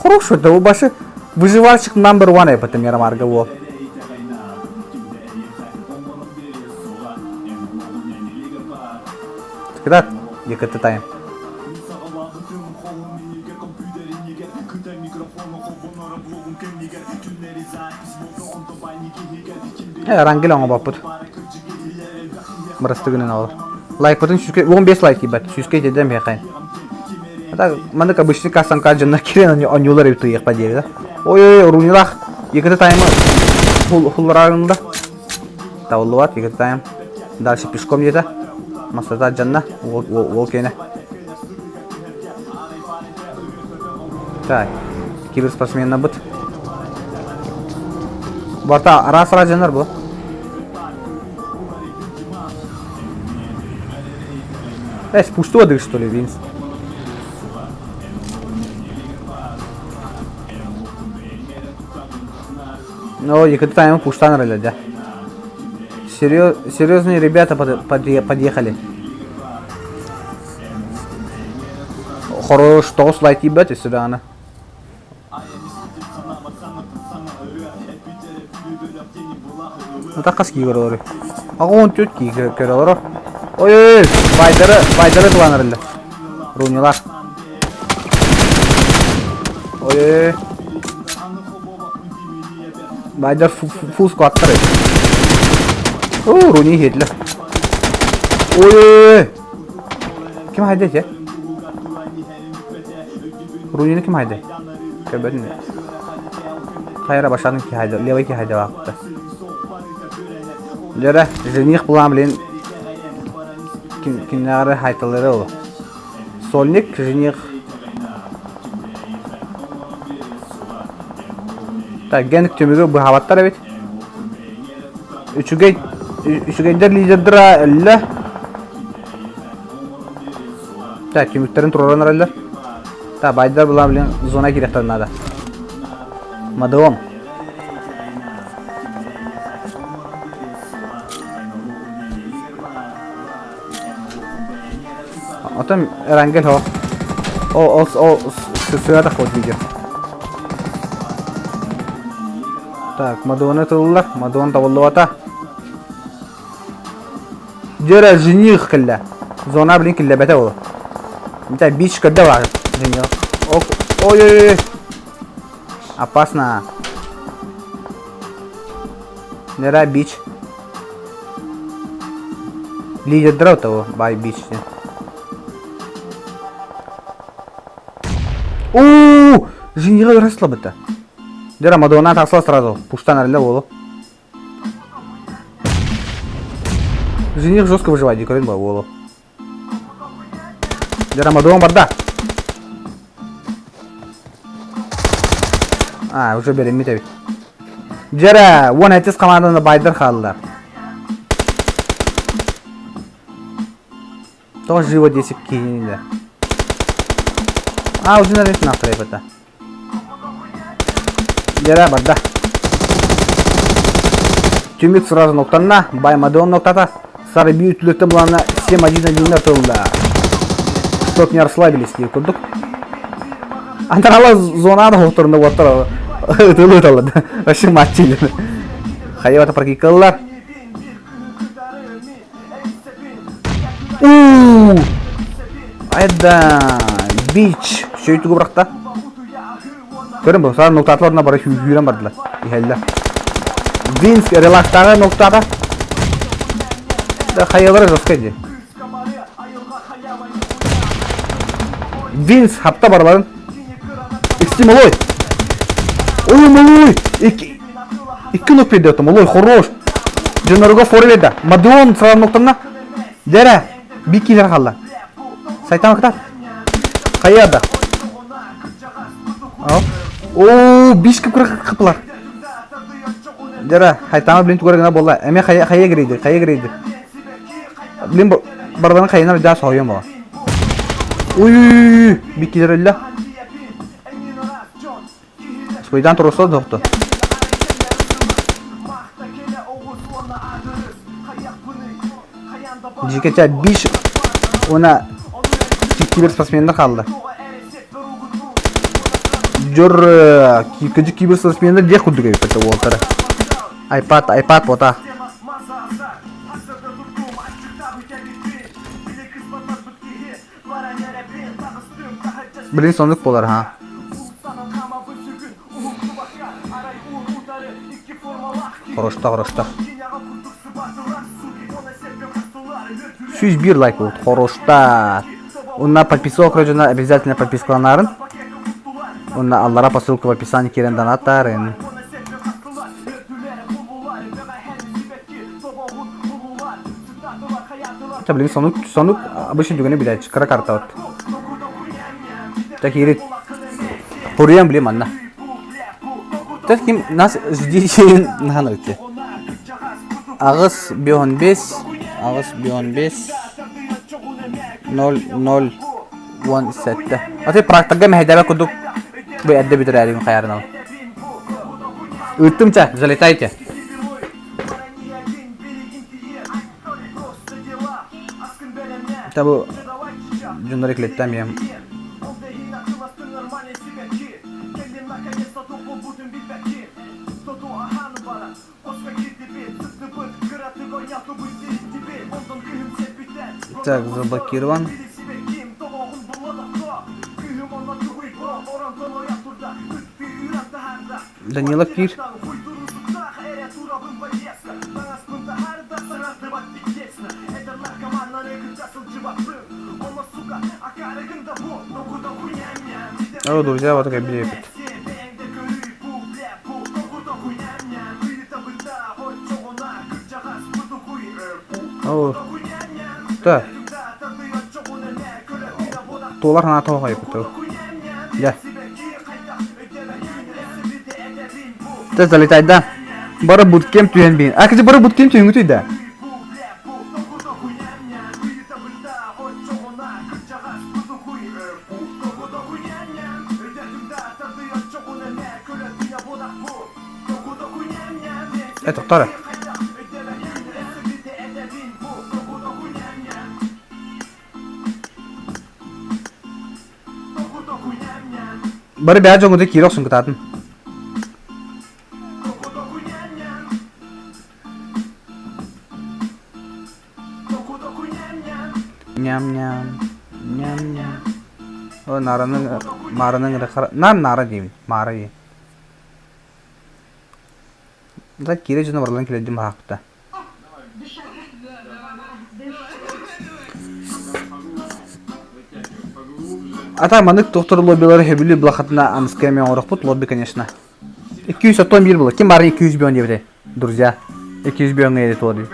Хорошо, да башы выживальщик number one эппитим Ярамарга уол. Кытаат, ЕКТ тайм. Рангель оҥобоппут. Бырастыы гынан олор. Лайкпытын сүүскэ 15 лайк тиийбэт. Сүүскэ итирдэн биһиэхэ. Так, маннык обычный кассанка дьоннор киирэн оонньуулар эбит туйахпа диэбит. Ой-ой, оруунилаах ЕКТ таймы хуллараарында. Табыллыбат ЕКТ тайм. Дальше пешком диэтэ. Масата дьанна, уол киэнэ. Так, киберспортсменнарбыт. Барта араас-араас дьоннор бу. Э, спустуо что ли, Винс? Ну, Екатерина пуштан роль, да. Серьезные ребята подъехали. Хорош, тоҕус лайк тиийбэт өссө даҕаны. Ата хас кии көрөлөрүй? 84 кии көрөлөрө. Ой-ой-ой, байдары, байдары тыланарылла. Рунилар. Ой-ой-ой. Байдар фул скваттар. О, руни хетле. Ой-ой-ой. Ким хайда ити? Рунины ким хайда? Көрбөтүм. Хайра башанын ки хайда, левый ки хайда баапта. Дьөрө, жених булан блин ким кимнээҕэр хайталары ол. Сольник, жених. Так, ген түмүгү быһаабаттар эбит. Үчүгэй үчүгэйдэр лидердара өллө. Так, түмүктэрин туруоран эрэллэр. Так, байдар була блин зона киириэхтэрин наада. Мадеон. Отон Эрангел хо. О, о, о, сыа таххот видео. Так, Мадонна тыллар, Мадон табыллыбата. Дьэрэ жених кэллэ. Зона блин киллэбэтэ ол. Митэ бич көрдө бар жених. Ой-ой-ой. Опасно. Нера бич. Лидер того, бай бич. Оо, жениға ырыслабыта. Дера Мадонна тахсала сразу. Пуштан арылла болу. Жених жестко выживает, дикарин ба болу. Дера Мадон барда. А, уже береммит эбит. Дьэрэ, уон этис команданы байдар хааллар. Тоҕо живо десик киһинилэр. А, уже нарис нахтарайбата. Дьэрэ барда. Түмүк сразу ноктанна, бай Мадон ноктата. Сары бүү түлөттөн буланна 7-1-1 тылла. Чтоб не расслабились дии курдук. Анарала зонада хоторунда уоттар ытылы ыталлар. Вообще матчилер. Хайа прокикаллар. Уу! Айда! Бич! Сөйтүгү бырахта. Көрүн бу, саар ноктаатыларына бары сүүрэн бардылар. Иһэллэр. Винск релактаҕа ноктаата. Да хайалара жестко дии. Винс хапта барыларын. Икси малой! Ой, малой! Икки нок берди малой, хорош! Дьонноруга фора берди. Мадон сразу ноктанна. Дэрэ, бик киирэр хаалла. Сайтан кытаат. Хайа да. Оо, биш кып кыпылар. Дэрэ, хайтама блин тугар гына буолла. Эме хайа хайа гирейди, хайа гирейди. Блин барбаны хайынар даа соһуйан буола. Уй, бик киирэр өллө. Спойдан туруса тохто. Дьикэтэ биш уона киберспортсменнар хаалла. Дьор кырдьык киберспортсменнар диэх курдук эбит уолтара. Айпад, айпад бота. Блин, соннук буолар ха. Хорошто, хорошто. 101 лайк будет. Хорошто. Уонна подписок дьоно обязательно подпискаланарын. Уонна аллара по ссылке в описании киирэн донаттаарын. Это, блин, сонук, сонук обычно түгэни билээччи, кыра карта вот. Так, киирит. Хуруйан, блин, манна. Так, ким нас ждите нахан өтте. Аҕыс бион бес, аҕыс бион бес, ноль ноль уон сэттэ. Аты практикага мэһэйдээбэт курдук бу эрдэ бүтэрээригин хайаарынан. Ыыттым ча, залетайте. Табу дьоннор эклеттем ем. Так, заблокирован. Данила киир. О, друзья, вот такая беда. О, да. Туолар наата тоҕо Дьэ. Тэ залетайда. Бары буткем түһэн биин. А кiji бары буткем түһүҥүтүй да? Э, тоқтар. Бары бэйэ дьоҥҥутун киирэ охсун кытаатын. Ням-ням, ням-ням. О, нараны, мараны нар нара диибин, маара диин. Да киирэ дьоно барыларын килэрдим баһаахпыта. А маннык доктор лоббилары сөбүлүү булахатына аныскы эми оҥорохпут лобби конечно. 291 было. Ким бары 200 бион диэбитэ, друзья. 200 биоҥҥа ери туолар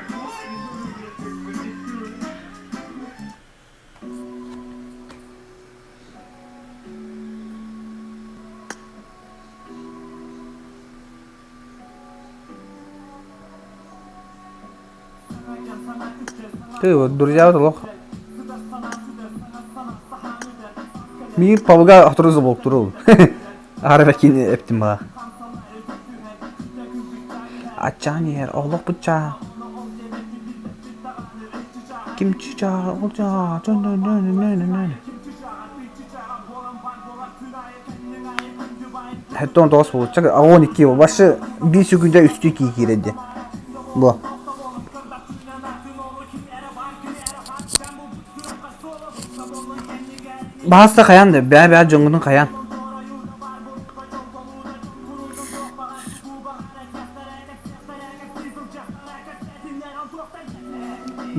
Ты вот, друзья, вот олох. Миигин пабыга охтору заболтурул. Ары кини эптим баа. Ачаан иһэр, олох буччаа. Ким чычаа, ол чаа, чон нө нө нө нө нө. Хэттон тоҕус буолчак, аҕон икки башы биир сүгүндэ үстүү кии киирэр диэн. Бу. Баһаста хайаан да, бээ-бээ дьоҥҥутун хайаан.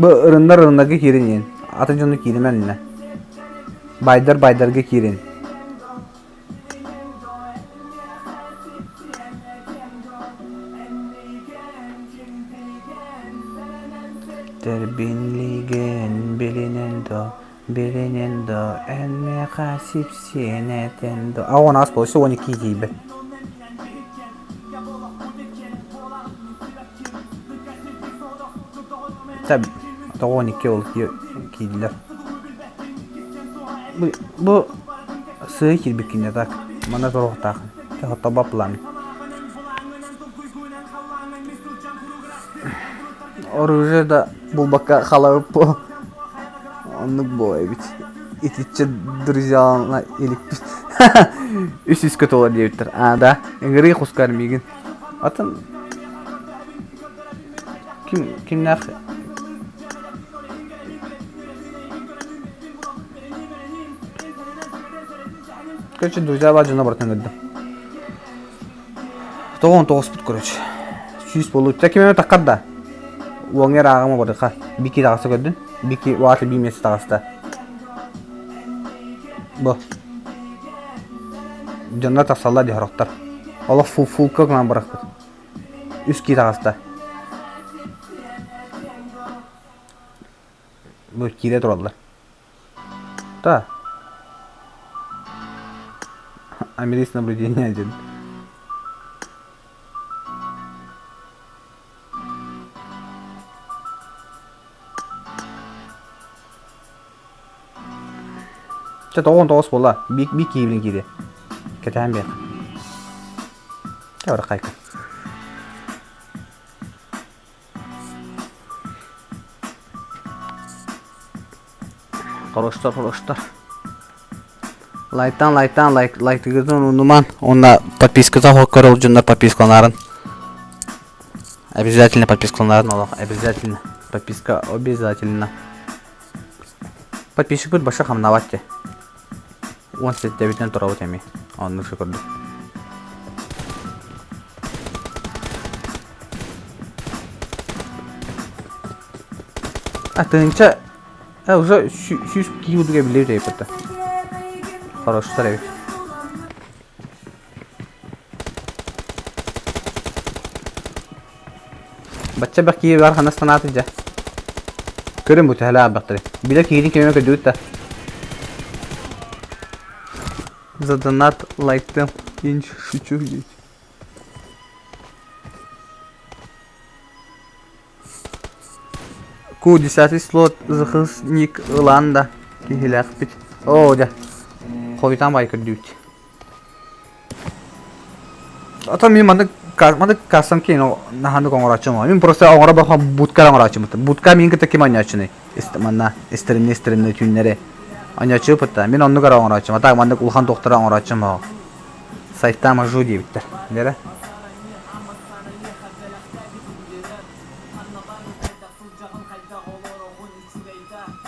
Бу ырыннар ырыннарга киирин диэн. Атын дьону кииримэн иннэ. Байдар байдарга киирин. Тэрбинлиген билинэн до, билинэн до, эн миэхэ сипсиэнэтэн до. А он аас болсо 12 тиийбэт. Тоҕо 12 ол киирдилэр. Бу, бу сыа киирбиккин так. Манна туруохтаах. Тобо план. Оружие да булбакка халабыт Оннук буолар эбит. Итиччэ друзьялана иликпит. Үс үскэ туолар диэбиттэр. А, да. Ыҥырыы хускар миигин. Атын ким кимнээх Короче, друзья бар дьоно барытын ыҥырдым. Тоҕон тоҕуспут, короче. 100 болуу. Ким эмэ таххар да. Уоҥҥа ырааҕыма барыха. Бики таҕыста көрдүн. Бики уаата биир миэстэ таҕыста. Бу. Дьоннор тахсаллар дии сорохтор. Олох фулка гынан бырахпыт. Үс кии таҕыста. Бу киирэ тураллар. Да. Америс наблюдение один. Чэ, 99 буолла. Биир биир киһибин киириэ. Кэтэһэн биэр. Чэ, барах хайка. Хороштар, хороштар. Лайктан, лайктан, лайк, лайктыгытын унуман. Онна подписката көрөр дьоннор подпискаларын. Обязательно подпискаларын олох, обязательно. Подписка обязательно. Подписчикпыт баша хамнабат те. 17-битинэн турабыт эми. Оннук көрдүк. А тыынча уже 100 киһи курдук эбиллибит эбит Хороштар эбит. Бачча бэх киһи бар ханас санааты дьэ. Көрүн бу төһөлөөх элбэхтэри. Билэр киһитин кимэ көрдүгүт да. За донат лайктым. Я шучу. Ку десятый слот зыхыс ник ылан да киһилээхпит. Оо дьэ. Хойутаан бай көрдүүт. Ата мин маннык маннык кассам киин наһанык оҥорооччум. Мин просто оҥоро баха будка оҥорооччум. Будка мин кытта ким оонньооччуный? Манна истеримне истеримне түүннэри оонньооччу пытта. Мин оннук эрэ оҥорооччум. А так маннык улахан туохтара оҥорооччум оҕо. Сайтаама жу диэбиттэр. Дэрэ.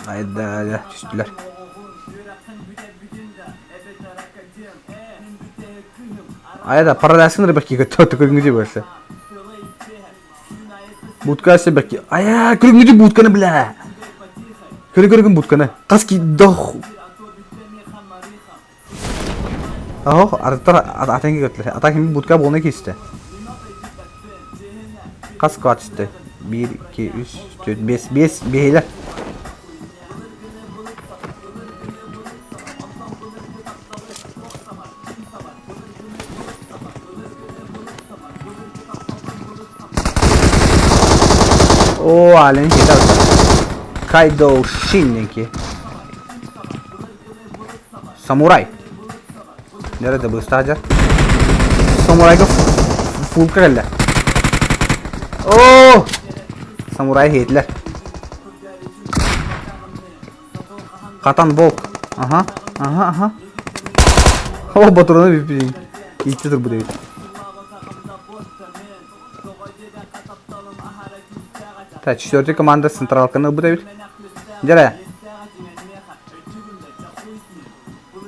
Айда түстүлэр. Айда парадайсын рыбаки көттө көрүҥүдү больше. Будка себеки. Ая, көрүҥүдү будканы бля. Көрү көрүгүн будканы. Қас ки дох. Оһох, арыттар атаҥҥа көттүлэр. Атаҥ ким будка буолна киистэ. Хас квад түсте? 1, 2, 3, 4, 5, 5, биһилэр. Оо, Ален хитар. Кайдо Шинники. Самурай. Nerede bu ıstaca? Самурайга фулка кэллэ. Оо! Самурай хетлер. Хатан волк. Ага, ага, ага. О, батураны бүппүтүн. Итти турбут эбит. Так, четвертый команда централканы ылбыт эбит. Дьэрэ.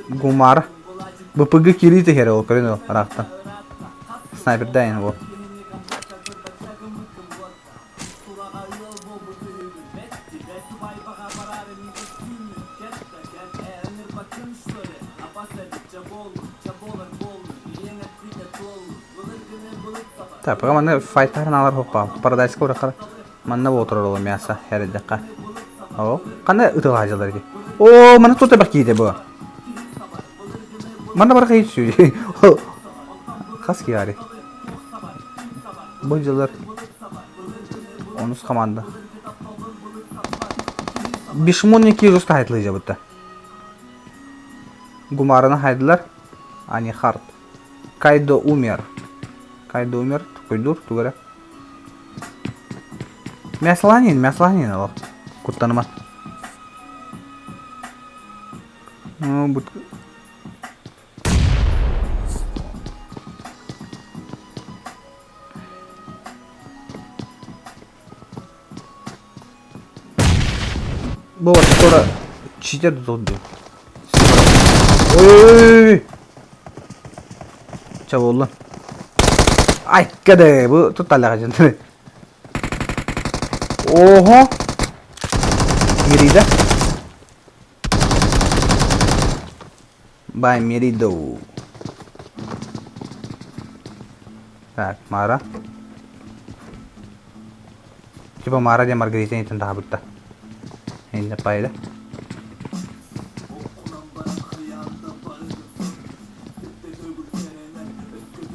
Гумар. БПГ киирии тэһэрэ ол көрүн ол ыраахтан. Снайпердайын ол. Так, пока манна файтар аналар хоппа. Парадайска урахар манна отырор ол мясо хәрәдәкка. О, кандай ытыга жылар ди. О, мана тута бак кийде бу. Манна бар кый сүй. Хас кияри. Бу жылар онус команда. Бишмонники жестко хайтлы жабытта. Гумараны хайдылар. Ани хард. Кайдо умер. Кайдо умер. Куйдур, тугара. Мясланин, мясланин ол. Куттаныма. Ну, бут... Бу вот скоро читер дозды. Ой-ой-ой! Чэ буоллун. Айка да бу тутталлаҕа дьон. Ого! Мерида. Бай Меридо. Так, Мара. Типа Мара диэн Маргарита интен таһабытта. Инне пайда.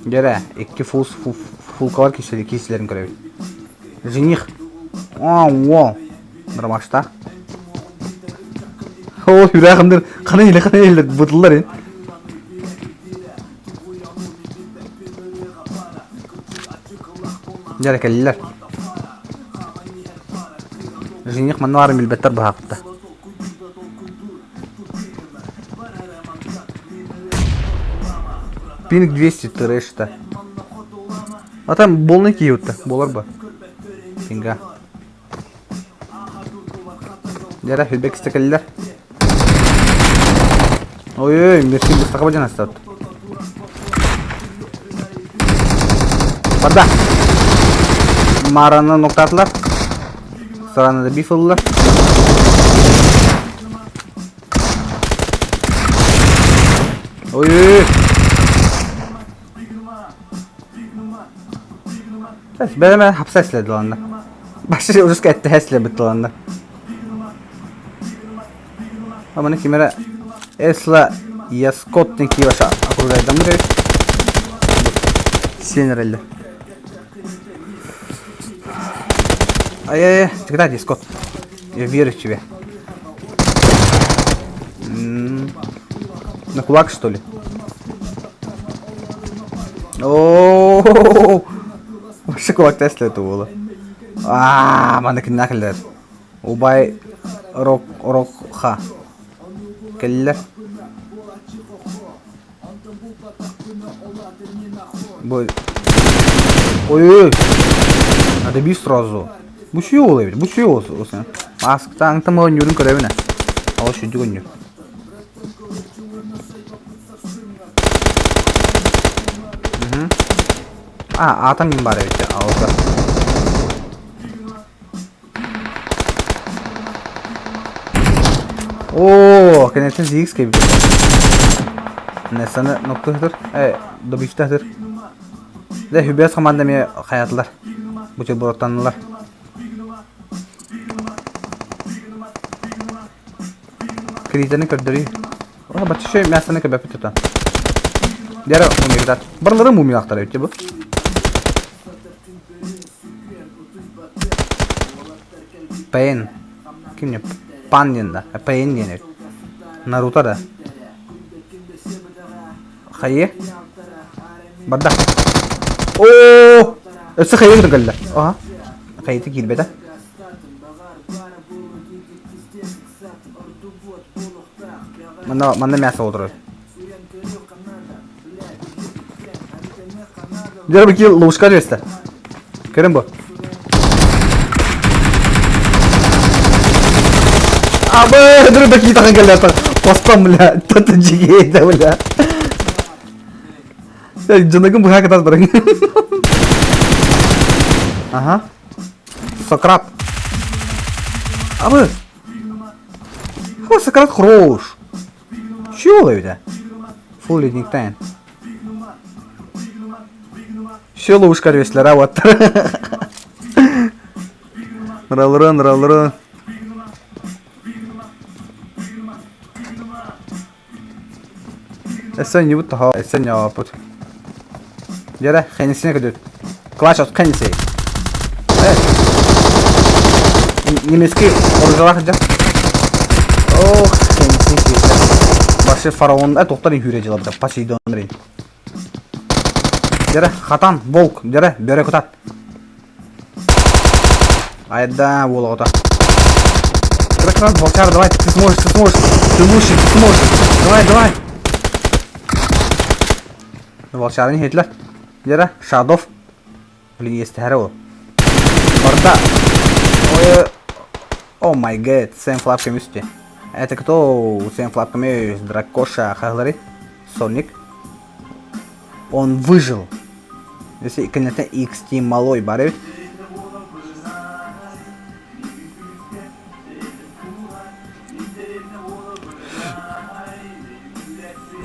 Дьэрэ, икки фул фулкалар киисилэрин көрөбүт. Жених. О, о. Нормашта. О, үрәхимдер. Қана еле, қана еле бутыллар. Дьэрэ кэллилэр. Жених манна баарын билбэттэр быһаапта. Пинг 200 трэш-то. А там болны киевта, болар ба. Пинга. Дьэрэ, хүлбек кэллилэр. Ой-ой, мерсин быстаха бадьан астат. Барда. Мараны ноктатылар. Сараны да биф ыллылар. Ой-ой-ой. Бэлэмэ хапса эслэди ланна. Башы ужаска этте хэслэ битти ланна. Аманы кимэрэ Эсла Яскот киеваша окружайдамыр Сенерелли. Ай-яй-яй, всегда Дискот. Я верю в тебя. На кулак, что ли? О, Вообще кулак Тесла это было. А, маны киннахлер. Убай рок рокха. Кэллэ. Бу Ой-ой! Надо бить сразу. Бу чү ол эбит, бу чү ол осен. Маскта аңтам оонньуурун көрөбүн ээ. Ол сүдүк оонньуур. А, атом ним бар эбит. Алта. Оо, кэнниттэн ZX кэлбит. Несаны ноктуһутур, э, добивтаһытыр. Дэ хүбэс команда эмиэ хайатылар. Бутербродтаннылар. Кризаны көрдөрүү. О, бачча мясоны көбөппүт тутан. Дьэрэ умигдат. Барлары мумиялахтар эбит бу. Пейн. Ким не? Пан диэн да. Пейн диэн эбит. Наруто да. Хайы? Барда. Оо! Өссө хайы гына кэллэ. Аха. Хайыты киирбэтэ. Манна манна мясо отырар. Дьэ бу киил ловушка түбэстэ. Көрөн бу. Абы, дұры бәки таған кэллэ Постом, бля, тата жигейді, бля. Дьоногун быһа кытас барың. Ага. Сократ. Абы. Абы Сократ хорош. Чего эбитэ? Фул ледниктен. Все ловушка веслера вот. Ныралырын, ныралырын. Эссе не будто ха, эссе не апут. Дьэрэ, хэнисине көдөт. Клаш от хэнисей. Э. Немецкий оружалах дьэ. Ох, хэнисине киирдэ. Башы фараон, э, тоқтар хүрэ дьылабыта, Посейдон рей. Дьэрэ, хатан, волк, дьэрэ, бөрө кутат. Айда, уол оҕото. Кыра волчар, давай, ты сможешь, ты сможешь, ты лучший, ты сможешь. Давай, давай. Волчарын иһитлэр. Дьэрэ, Шадов. Блин, иэстэһэрэ ол. Барда. Ой, о май гад, Сэм Флап көмүс Это кто? Сэм Флап көмүс, Дракоша, хаһылары, Соник. Он выжил. Если конечно XT малой бар эбит.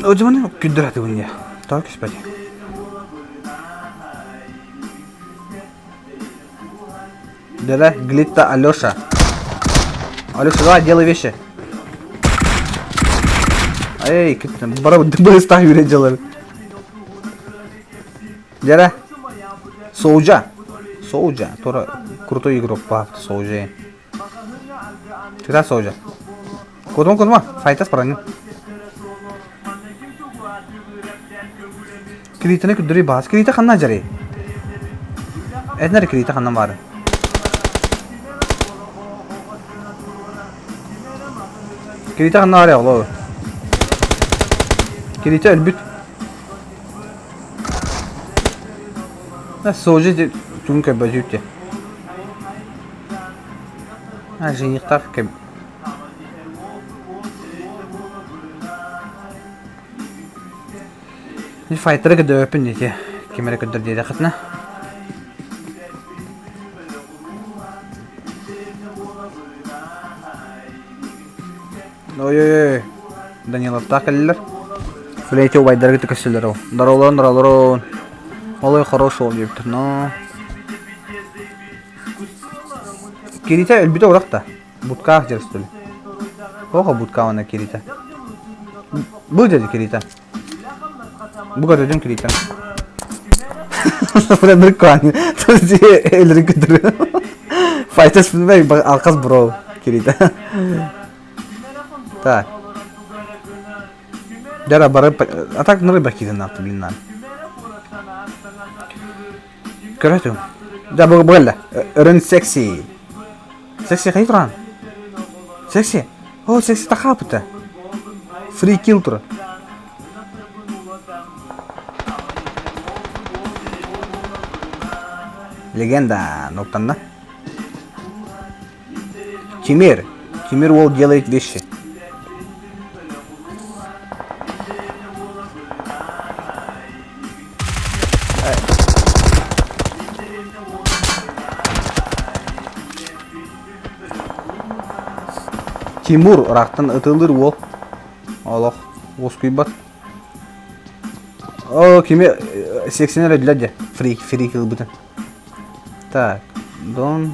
Отзываны күндүр атыбын дия. Тоҕо түспэт. Да-да, Глитта Алеша. Алеша, давай, делай вещи. Эй, бара быстро юре делай. Дера. Соуджа. Соуджа. Тора крутой игрок по Соуджа. Куда Соуджа? Куда куда? Файтас паранин. Кириитини көрдөрүй баас. Кириитэ ханна дьарый? Этинэр кириитэ ханна баары? Кириитэ ханна баарый оҕолоор? Кириитэ өлбүт. Соожи түн көрбөтүп те. А женихтар кем Файтеры көрдөбөппүн ити ким эрэ көрдөр диэтэххитинэ. Ой-ой-ой, Даниловтаах кэллилэр. Флейте убайдарга көстөлөр ол. Здороволорун, здороволорун. Олой хорош ол диэбиттэр. Но... Киритэ өлбүтэ урах да. Буткаах дьэрстүл. Оҕо будкаана кириитэ. Бу дьэ кириитэ. Бу көрдүм кириитэ. Прям кан. Элерин көтөрү. Файтас алкас бро кириитэ. Так. Дара бары а так ныры бакиден апты блин. Көрөтүм. Да бу бу Өрөн секси. Секси хайы туран? Секси. О, секси тахапыта. Фри килл тура. Легенда ноктанна. Тимир. Тимир ол делает вещи. Тимур ыраахтан ытылыр уол. Олох уоскуйбат. О, кими сексенер өдүлэр дьэ. Фрик, фрик ылбытын. Так, Дон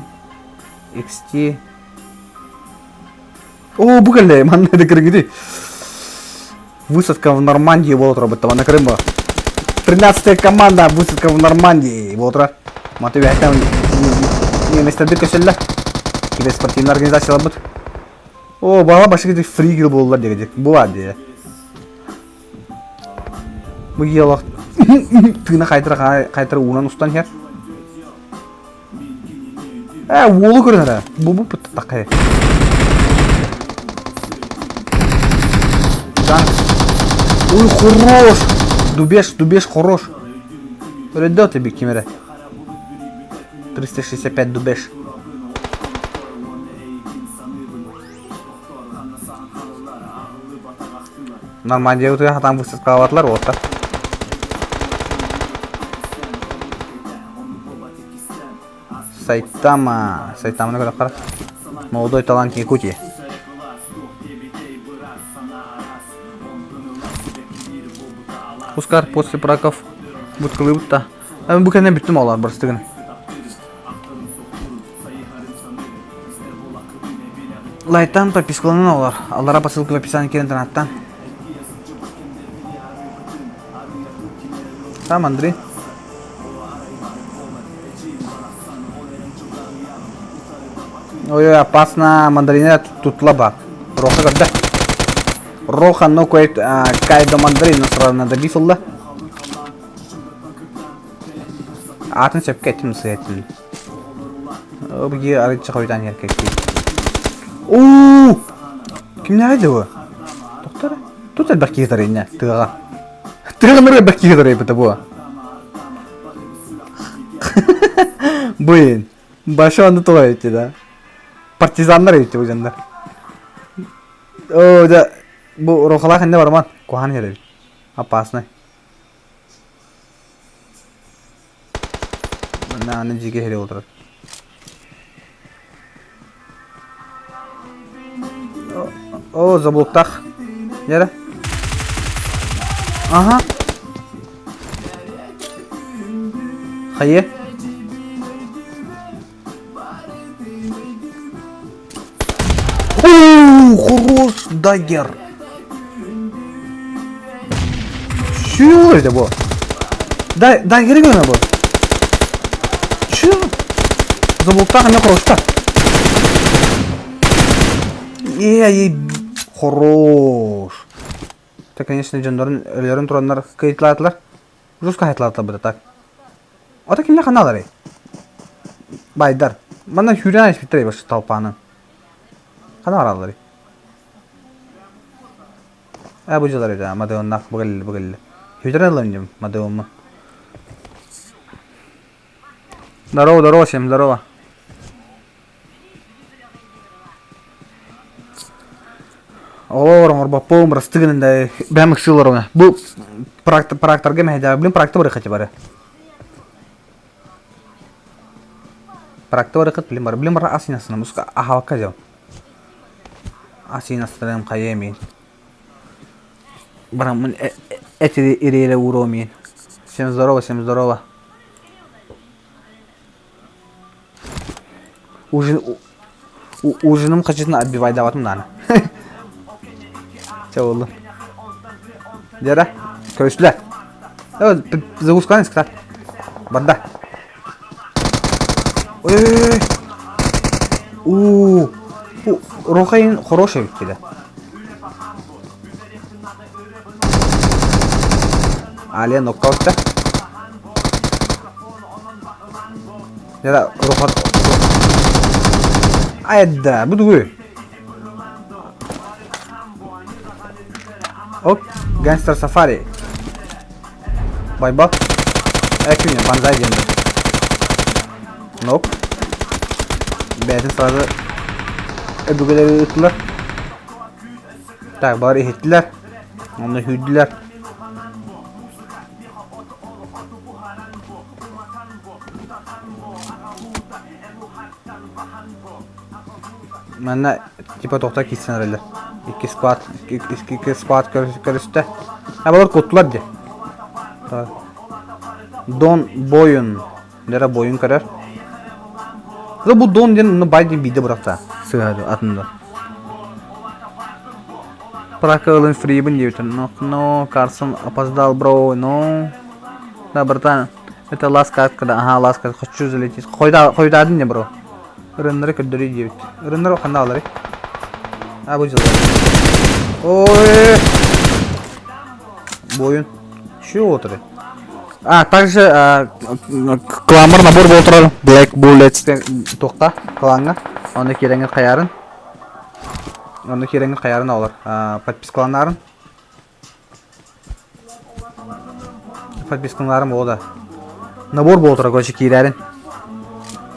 XT. О, бу кэллэ, манна да кыргыты. Высадка в Нормандии буола турар манна Крымба. 13-я команда высадка в Нормандии буола турар. Маты бэһэттэн немецтердик көсөллөр. Киберспортивный организацияларбыт. О, бала башыгы фригил буоллар дегедик. Була дии. Бу елох тыына кайтара кайтара уунан устан иһэр. Ээ, уолу көрөн эрэ. Бу бу такай. Да. Ой, хорош! Дубеш, дубеш хорош. Өрөдө тебе ким эрэ. 365 дубеш. Нормандия утуйа хатан высадкалаабатылар уоттар. Сайтама. Сайтаманы көрө Молодой талант Якутии. Пускар после браков буткалыбыт да. Бу кэннэ бүттүм олар барыстыгын. Лайтан подпискаланан олар. Аллара по ссылке в описании кирен донаттан. Там Андрей. Ой, опасно. Мандарина тутла ба. Роха когда? Роха, но кое кайдо мандарина сразу надо бифылла. Аатын сөпкө эттим сыһыаттым. Бу арыйча хойутаан иһэр кэккии. Уу! Кимнээҕий да бу? Тохтор. Тут элбэх киһи тарыйна тыаҕа. Тыаҕа элбэх киһи тарыйбыта бу. Блин, большой онно тула эти, да? Партизаннар эти бу дьоннор. О, да, бу Рохалаах инне бараман, куһаан иһэр эбит. Опасный. Манна аны дьигэ иһирэ олорор. О, заблуктах. Нere? Ага. Хайы? О, хорош дагер. Чего это было? Дай, дагер гына бу. Чё? Заблуктах не хорош Эй, хорош. Это, конечно, дьоннорун өлөрөн тураннар кыйытлаатылар. Жестко хайтлаатылар быта так. Ата кимне ханалары? Байдар. Манна сүүрэн испиттэр баш толпаны. Хана бараллары? Э бу дьылар этэ мадыоннах быгыллы быгыллы. Сүүрэн ылым дим мадыоммун. Здорово, здорово всем, здорово. Оҕолор оҥорбоппун, бырастыы гынан да бэйэм ыксыы олоробун. Бу практорга мэһэйдээбит. Блин, практор барыахха бары. Практор барыаххыт, блин, бары. Блин, бары ас инастанам. Уска аһалка дьон. Ас инастанам хайа мин. Бараммын эти ириэлэ ууруом мин. Всем здорово, всем здорово. Ужин, ужиным хачытын отбивайдаабатым даҕаны. Чэ буоллун. Дьэ көрүстүлэр. Загрузкалаан искра. Барда. Ой-ой-ой. У, Рохайн хороший эбит киһи. Алия нокаутта. Дьэ, Рохат... Айда, бу тугуй? Оп, Гангстер Сафари. Байбал. Экүнү, банзай диэн Нок. Бэйэтин сразу өбүгэлэри ыыттылар. Так, бары иһиттилэр. Онно сүүрдүлэр. Манна типа тохто киирсэн эрэллэр. Икки склад, икки склад көрүстэ. А балар куттулар дии. Дон Бойун. Дера бойун көрөр. Бу Дон диэн бай диэн биирдэ бырахта. Сыһа атында. Пракалын фрибын диэбитин. Но, но, Карсон опоздал, бро, но. Да, братан, это ласт катка, да, ага, ласт катка, хочу залететь. Хойдаадын не, бро. Ырыннары көрдөрүү диэбит. Ырыннары ханна алары? А, бу дьылы. Ой! Буойун. Чего отыры? А, также кламор набор болтурар Black Bullets туохта клаҥҥа. Онно киирэҥҥит хайаарын. Онно киирэҥҥит хайаарын оҕолор. Подпискаланаарын. Подпискаланаарым буолуо да. Набор буолтура короче киирээрин.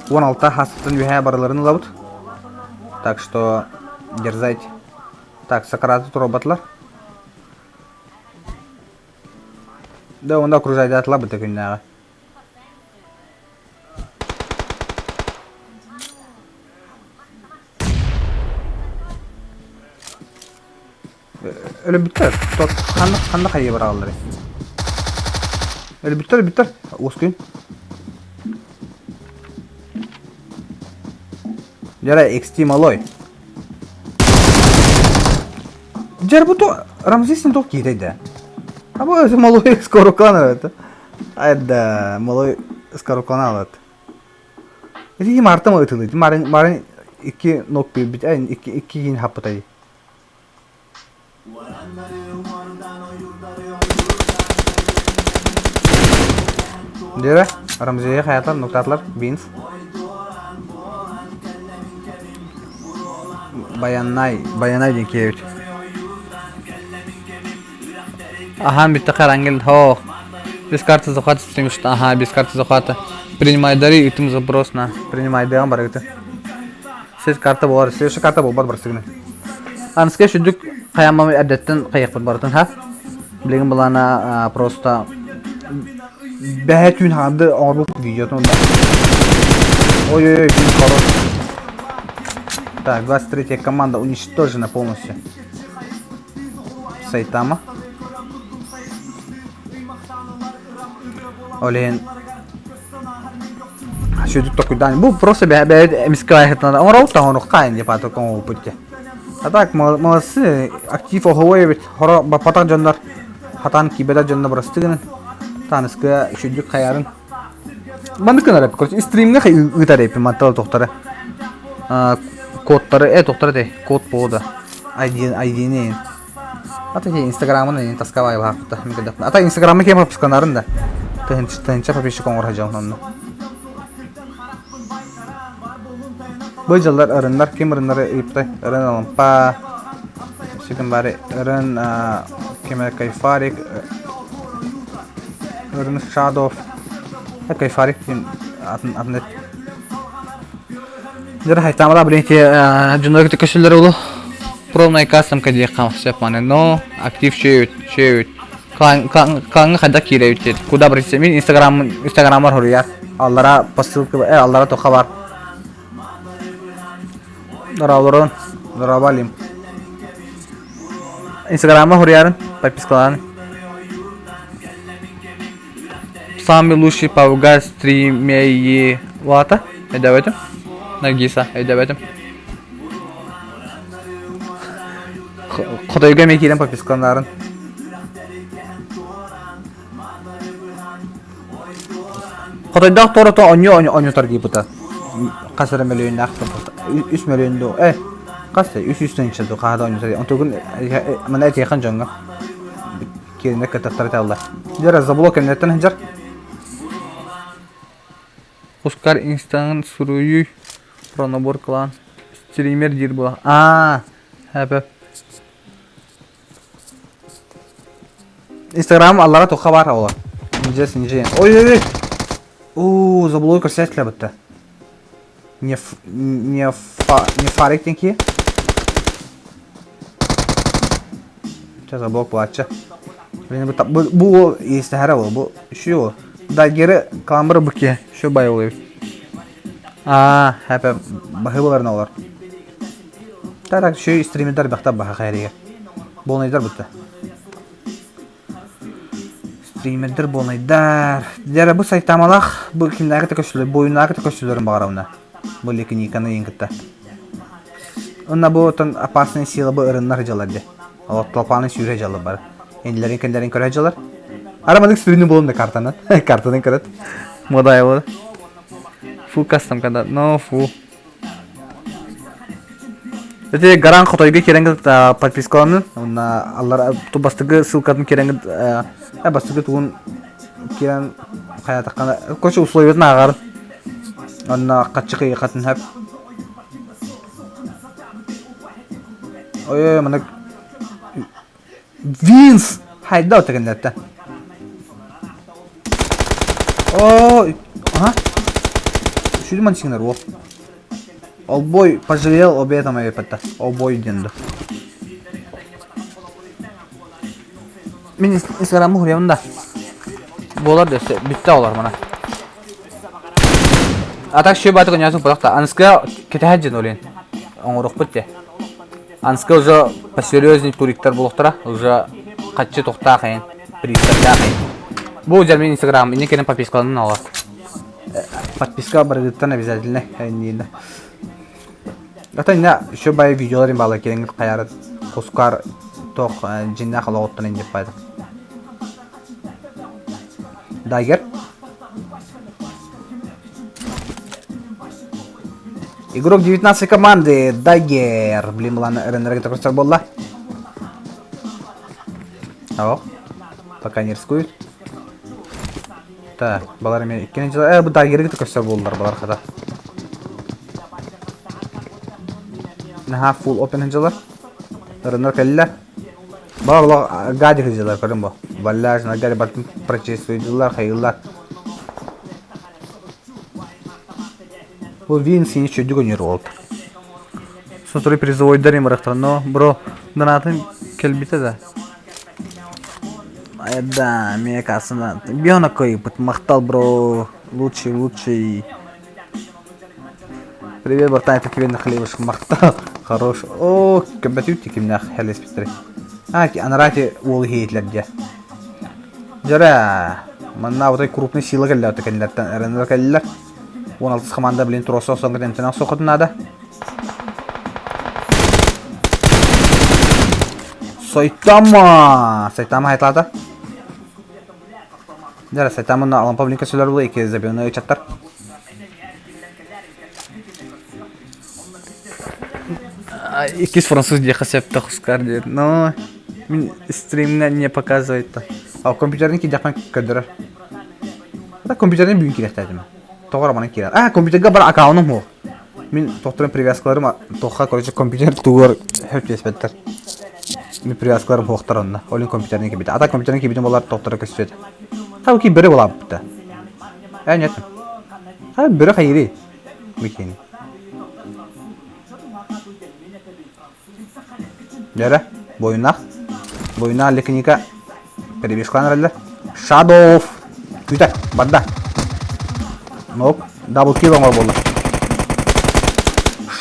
16 хастан үһээ барыларын ылабыт. Так что дерзайте. Так, Сократы туруорбатылар. Да, онда окружайдаатылар быта күннээҕи. Өлбүттэр. Ханна ханна хайыы быраҕалларый? Өлбүттэр, өлбүттэр. Уоскуйун. Дьара XT малой. Дьэр бу то Рамзесин тоқ киитэй да. А бу өзі малой скоро это. Айда, малой скоро алат. Ити мартам ытылы. Марын марын икки нок бит икки икки кин хаппытай. Диэрэ, Рамзия хайатар, нуктаатылар, Бинс. Баяннай, Баянай диэн киэбит. Ахан бүтте Харангел, хо. Без карты захвата стримишь, ага, без карты захвата. Принимай дары, итим запрос на. Принимай дыам барыгыты. Сир карта буолар, следующая карта буолбат барсыгына. Аныска сүдүк хайаммам эрдэттэн хайыахпыт барытын ха. Билигин былаана просто Бэһэ түүн хаанды оҥорбут видеотун да. Ой-ой-ой, блин, хорош. Так, 23-я команда уничтожена полностью. Сайтама. Ол иһин сүдүк токуйдаан бу просто бэйэ эмискэ айхытынан оҥоробут оҥоруохха ин диэпаата оҥоһуппут дии. А так молодцы, актив оһуой эбит. Хоро баппатах дьоннор хатаан киирбэтэх дьоннор бырастыы гынан тааныскыга үчүгдүк хайарын. Маннык гынар эбит. Короче, стримҥэ ыытар эбиппин мантан тохтары. Кодтары, тохтары этэй, код повода. ID, ID-ни Ата инстаграмын эйин таскабай баахпыта мин көрдөхпүнэ. Ата инстаграмы кем подписканарын да. Тыһынча подписчик оҥор хадьан онно. Бу дьыллар ырыннар ким ырыннары ыйыптай? Ырын Алампа, Ситим бары ырын ким Кайфарик, ырын Шадов, Кайфарик атын атын Дьэ хайтаамала блин ти дьоннор кытта көсөллөр улу. Пробная кастомка диэххэ сөп маны, но актив чөйүт, чөйүт. Клаҥҥа хайдах киирэбит диэт. Куда обратиться? Мин инстаграм инстаграмар хоруйар. Аллара по ссылке аллара тоха бар. Дорооболорун. Дорообо Алим. Инстаграмма хоруйарын, подпискалаан. Самый лучший павга стримеи вата. Өйдөөбөтүм. Наргиса, өйдөөбөтүм. Хотойго эмиэ киирэн подпискаланарын. Хотойдоох туората онньу онньутар диипыта. Хас эрэ мөлүйүннээх үс мөлүйүн дуу. Э, хас үс үс тыһыынча дуу хаһа да онньутар. Онтугун мана этиэхэн дьоҥҥо. Киэннэ кытахтара талла. Дьэ, заблок кэнниттэн сылдьар. Хускар инстаҥын суруйуй пронобор клан стример диир була. Аа, хэпэ. Инстаграм аллара тухха бар ола. Инже синже. Ой ой ой. Оо, заблок көрсөтүлэ бытта. Не не фа не фарик тенки. Сейчас заблок плача. Блин, бу бу ол иэстэһэрэ ол бу үчүгэй ол. Дагеры каламбыр букке шо бай ол эбит. Аа, хэпэ баһыыбаларын олор. Так, шө стримердар бахта баха хайрыга. Болнайдар бутта. Стримердер буолнайдар. Дьэ бу сайтамалаах бу кимнээхи да көстүлэр, буойуннаахы да көстүлэрин баҕарабына. Бу лекиниканы иин кытта. Онно бу отон опасная сила бу ырыннар дьалар де. Ол толпаны сүүрэ дьалар бар. Энилерин кэллэрин көрө дьалар. Арамадык сүрүнү булун да картаны. Картаны көрөт. Модай ол. Фу кастом когда, но фу. Ити гаран хотойго кирэҥҥит подпискаланын уонна аллара бастакы ссылкатын кирэҥҥит бастакы тугун киирэн хайаатаххына короче условиятын ааҕарын онно хаччы кыйыхатын сөп ой маннык Винс хайда отэгэннэртэ О, ага. Сүдү мансиҥнар уол. Олбой пожалел об этом эппэтэ. Обой диэн да. Мин инстаграмы хуруйабын да. Буолар да бүттэ олар мана. А так шөй бааты көньясың пылақта. Аныска кэтэһэр дьин олен. Оҥорохпут те. Анска уже посерьезней туриктар буолуохтара, уже хаччы тохтаах эйин, приистардаах эйин. Бу дьэ мин инстаграм, инне кэлэн подпискаланын ала. Подписка барыгыттан обязательно инниинэ. Ата инне еще бай видеолар баала кириҥит хайарыт хускар тох дьиннээх олоҕуттан индип байдык. Дайгер. Игрок 19 команды Дагер. Блин, была РНР көрсөр буолла. О, пока не рискуют. Так, балар эме иккини жыла. Э, бу Дагерге көрсөр буоллар балар хата. Наха full open жылар. РНР кэллэ. Балар олох гадик жылар көрүн бу. Валляж, нагари бартын прочесывайдылар, хайыллар. Бу вин сини чөйдүк өнөр уолт. Сотору призовойдар им но бро донатын кэлбитэ да. Да, мне кажется, Бионакой махтал, бро. Лучший, лучший. Привет, братан, это тебе на хлебушек махтал. Хорош. О, кэбэтүүт кимнээх хэлэспиттэрий. А, анарати уол иһиэтлэр дьэ. Дьэрэ, манна вот крупный сила кэллэ кэллэртэн эрэнэр кэллэр. 16 команда блин туруорса охсон эмтэнэ охсуоххутун наада. Сайтама! Сайтама хайталата. Дьэ, Сайтаманы Алампа блин көсөлөр була икки забионы ычаттар. Иккис француз диэххэ сөптөөх Оскар диир. Но мин стримҥэ не показывает-то. А компьютерин киирдэхпинэ көрдөрөр. Да компьютерин бүгүн киириэхтээтим. Тоҕо романын киирэр. А, компьютерга бар аккаунум суох. Мин тохторун привязкаларым туохха короче компьютер тугар хөп түспэттэр. Мин привязкаларым суохтар онно. Ол компьютерин киирбит. А так компьютерин киирбитим болар тохторо көстүөт. Хау ки бөрө булаабыта. Э нет. Ха бөрө хайыри. Микини. Дьэрэ, буойуннаах. Буойуннаах Лекиника перебежкалаан эрэллэр. Шадов! Күүтэ, барда. Оп, дабл килл оҥор буолла.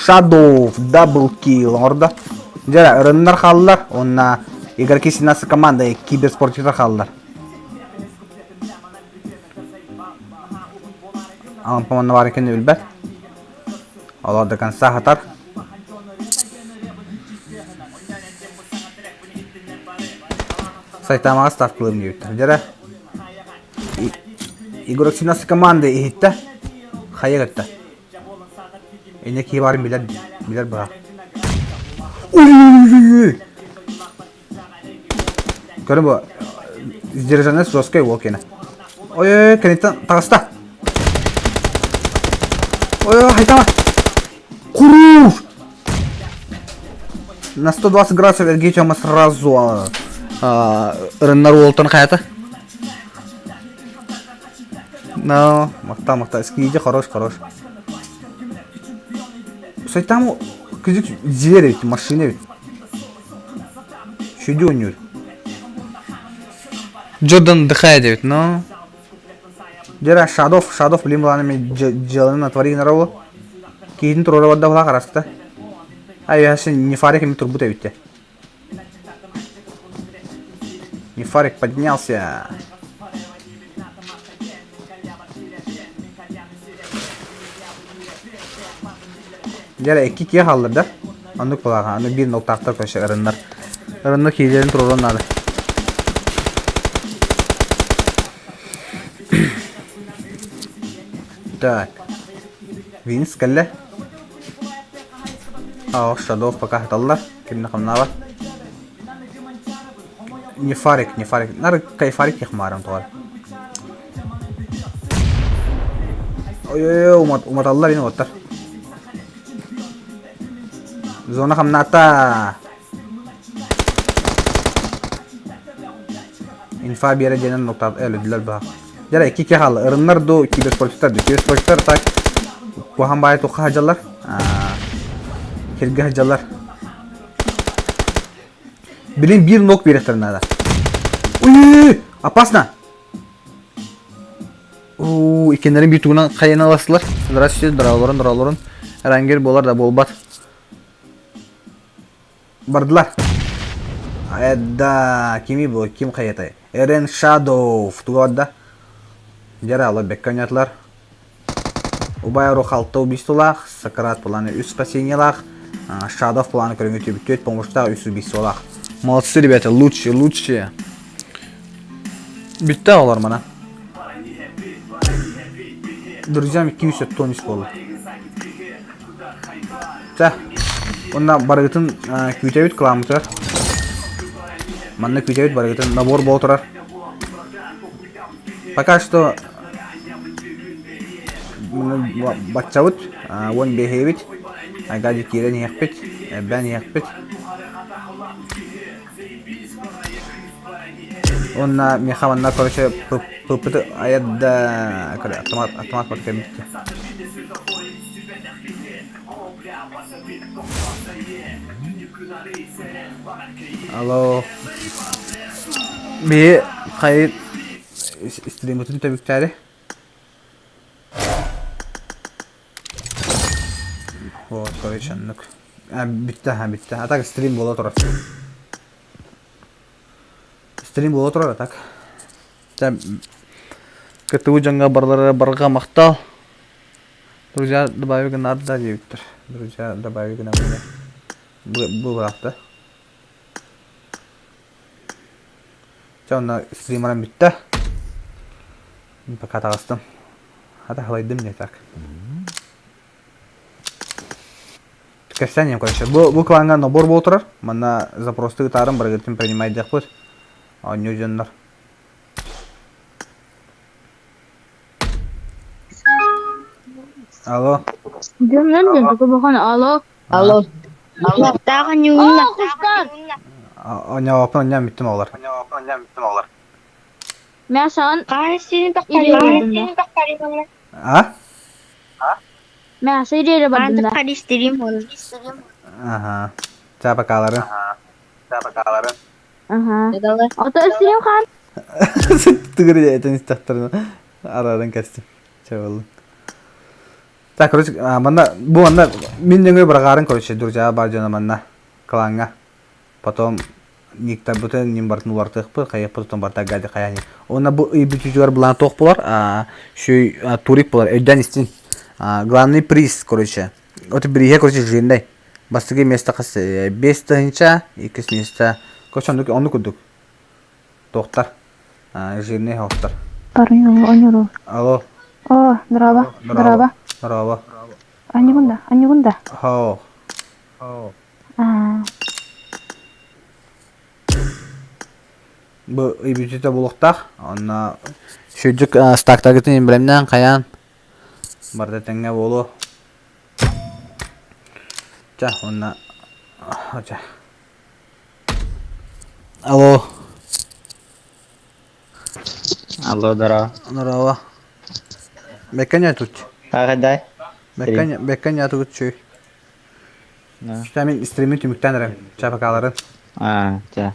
Шадов дабл килл оҥордо. Дьэрэ, ырыннар хааллар. Уонна игроки 17 команда киберспортивтар хааллар. Алампа манна баар экенин билбэт. Олор до конца хатар. Сайтамаҕа ставкалыым диэбиттэр. Дьэрэ, игрок 17 команда иһиттэ. Хайа кытта. Инне киһи баарын билэр, билэр быһа. Ой-ой-ой-ой! Көрө бу сдержанность жесткай уол киэнэ. Ой-ой-ой, кэнниттэн таҕыста. Ой-ой, хайтама. Куруш! На 120 градусов эргичема сразу ырыннар уолтан хайата. Но, макта, макта, скиди хорош, хорош. Сайтаму кызык зверь ведь, машина ведь. Шүдү оонньуур. Джордан отдыхает диэбит, но... Дьэ Шадов, Шадов билим былааны мен дьыаланы натвори гынара буолуо. Киһитин туруора барда буолаа хараста. Ай, Нефарик эми турбут эбит Нефарик поднялся. Дьэ икки киһи хааллар да? Оннук буолааҕа. Аны биир ноктаахтар көрсө ырыннар. Ырыннар киһилэрин туруоруон наада. Так. Винс кэллэ. Аа, Шадов пока хаталлар. Кимне хамнаабат. Нефарик, нефарик. Нар кайфарик яхмаарым тоҕор. Ой-ой-ой, уматаллар ини уоттар. Зона хамнаата. Инфа биэрэ диэнэн нуктаат өлөдүлэр баха. Дьэ икки киһи хаалла. Ырыннар ду киберспортивтар ду. Киберспортивтар так куһаҕан баайы туохха сылдьаллар? Сиргэ сылдьаллар. Билин биир ног биэриэхтэрин наада. Уй, опасно! Уу, иккиннэрин биир тугунан хайана ыластылар. Здравствуйте, дороолорун, дороолорун. Рангер буолар да буолбат. Бардылар. Да, кими бу, ким хайатай? Эрен Шадов туга барда? Дьара, олор бэккэ ойнотулар. Убай Рух алта убийстволаах, Сократ планы үс спасениелаах, Шадов планы көрүҥү түбүттүөт помощтаах үс убийстволаах. Молодцы, ребята, лучшие, лучшие. Бүттэ олор мана. Друзьям 213 буолла. Чэ, уонна барыгытын күүтэбит кыламмытыгар. Манна күүтэбит барыгытын набор буола турар. Пока что баччабыт, 15-эбит, айгади киирэн иһиэхпит, элбээн иһиэхпит. Уонна миэхэ манна короче пыппыты айарда автомат автомат бар кэлбит. Алло. Биһи хайы стриммытын түмүктээри. Вот, короче, оннук. Бүттэ, бүттэ. А так стрим буола турар. Стрим буола турар, а так. Кыттыбыт дьоҥҥо барылара барҕа махтал. Друзья, добавить гынаар да диэбиттэр. Друзья, добавить гынабын Бу быраахта. Чэ, онно стримерам бүттэ. Пока таҕыстым. Хата халайдым не так. Кэпсээн короче. Бу клаҥҥа набор буола турар. Манна запросты ытаарым барыгытын принимайдыахпыт. Оонньуу дьоннор. Алло. Дьоннор дьон тугу алло. Алло. Таах анньыгынна. Онньооппун онньоон бүттүм оҕолор. Мен саған Хаһан ириэрэ бардым. А? Мен аса ириэрэ бардым да. Ага. Ча бакалары. Ага. Ото стрим хан. Тыгыр этен истэхтэрин арааран кэстим. Чэ буоллун. Так, короче, манна бу манна мин нөҥүө быраҕаарын короче, друзья бар дьоно манна клаҥҥа. Потом никтарбытын ним барытын уларытыахпыт, хайыахпыт отон барыта гади хайаани. Уонна бу ый бүтүүтүгэр былаан туох буолар? Шүй турик буолар, өйдөөн истин. Главный приз, короче. Вот бирииһэ, короче, жирный. Бастакы место хас 5 тыһыынча, иккис место, короче, оннук оннук курдук. Туохтар? Жирный хоохтар. Парень, Алло. О, здорово, здорово. Здорово. Анньыгын анньыгын да. Хоо. А, Бу ый бүтүүтэ буолуохтаах. Онно сүрдүк стактаргытын бэлэмнээн хайаан барыта тэҥҥэ буолуо. Чэ, уонна чэ. Алло. Алло, здорово. Здорово. Бэккэ тут. Дай. Бэккэ бэккэ тут чүй. Чэ, мин стримин түмүктээн эрэм. Чэ, пока А, чэ.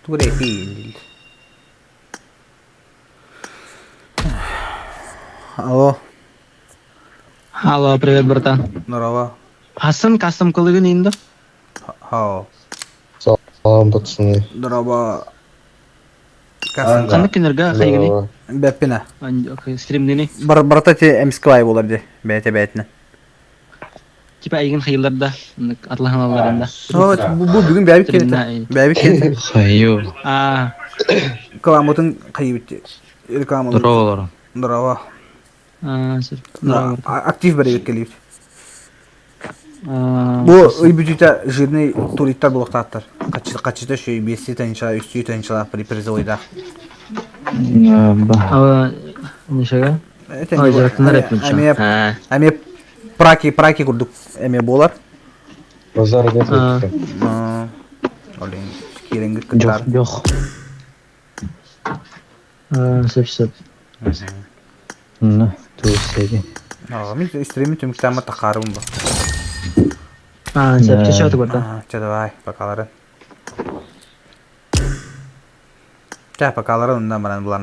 Тугу да этии Алло. Алло, привет, братан. Здорово. Хасан кастом кылыгын инде. Хау. Салам, пацаны. Здорово. Ханнык күннэргэ хайгыный? Здорово. Бэппинэ. Стримнини. Бар барата ти эмсквай болар ди. Бэйте бэйтine. Типа айгын хайылар да, атлаханаларында. Бу бу бүгүн бэбит келете. Бэбит келете. Хайю. А, Рекламатын хайыбыт. Реклама. Здорово. Здорово. а, здорово. Актив бэбит келип. А, Бу ый бүтүүтэ жирный туриттар буолуохтаахтар. Хачыта шүй 5 тыһыынча, 3 тыһыынчалаах призовойдаах. А, нешеге? Ой, жараттынар эппин. Эмиэ А, эмиэ праки праки курдук эмиэ буолар. Базар нет. А. Олин кииренгит кыттар. Жох. А, сөп сөп. Ну, тууседи. Мин стримин түмүктээмэ тахаарыбын бу. А, сөп, чэ, чэ, братан. Чэ, давай, пока ларын. Чэ, пока ларын, онно баран булан.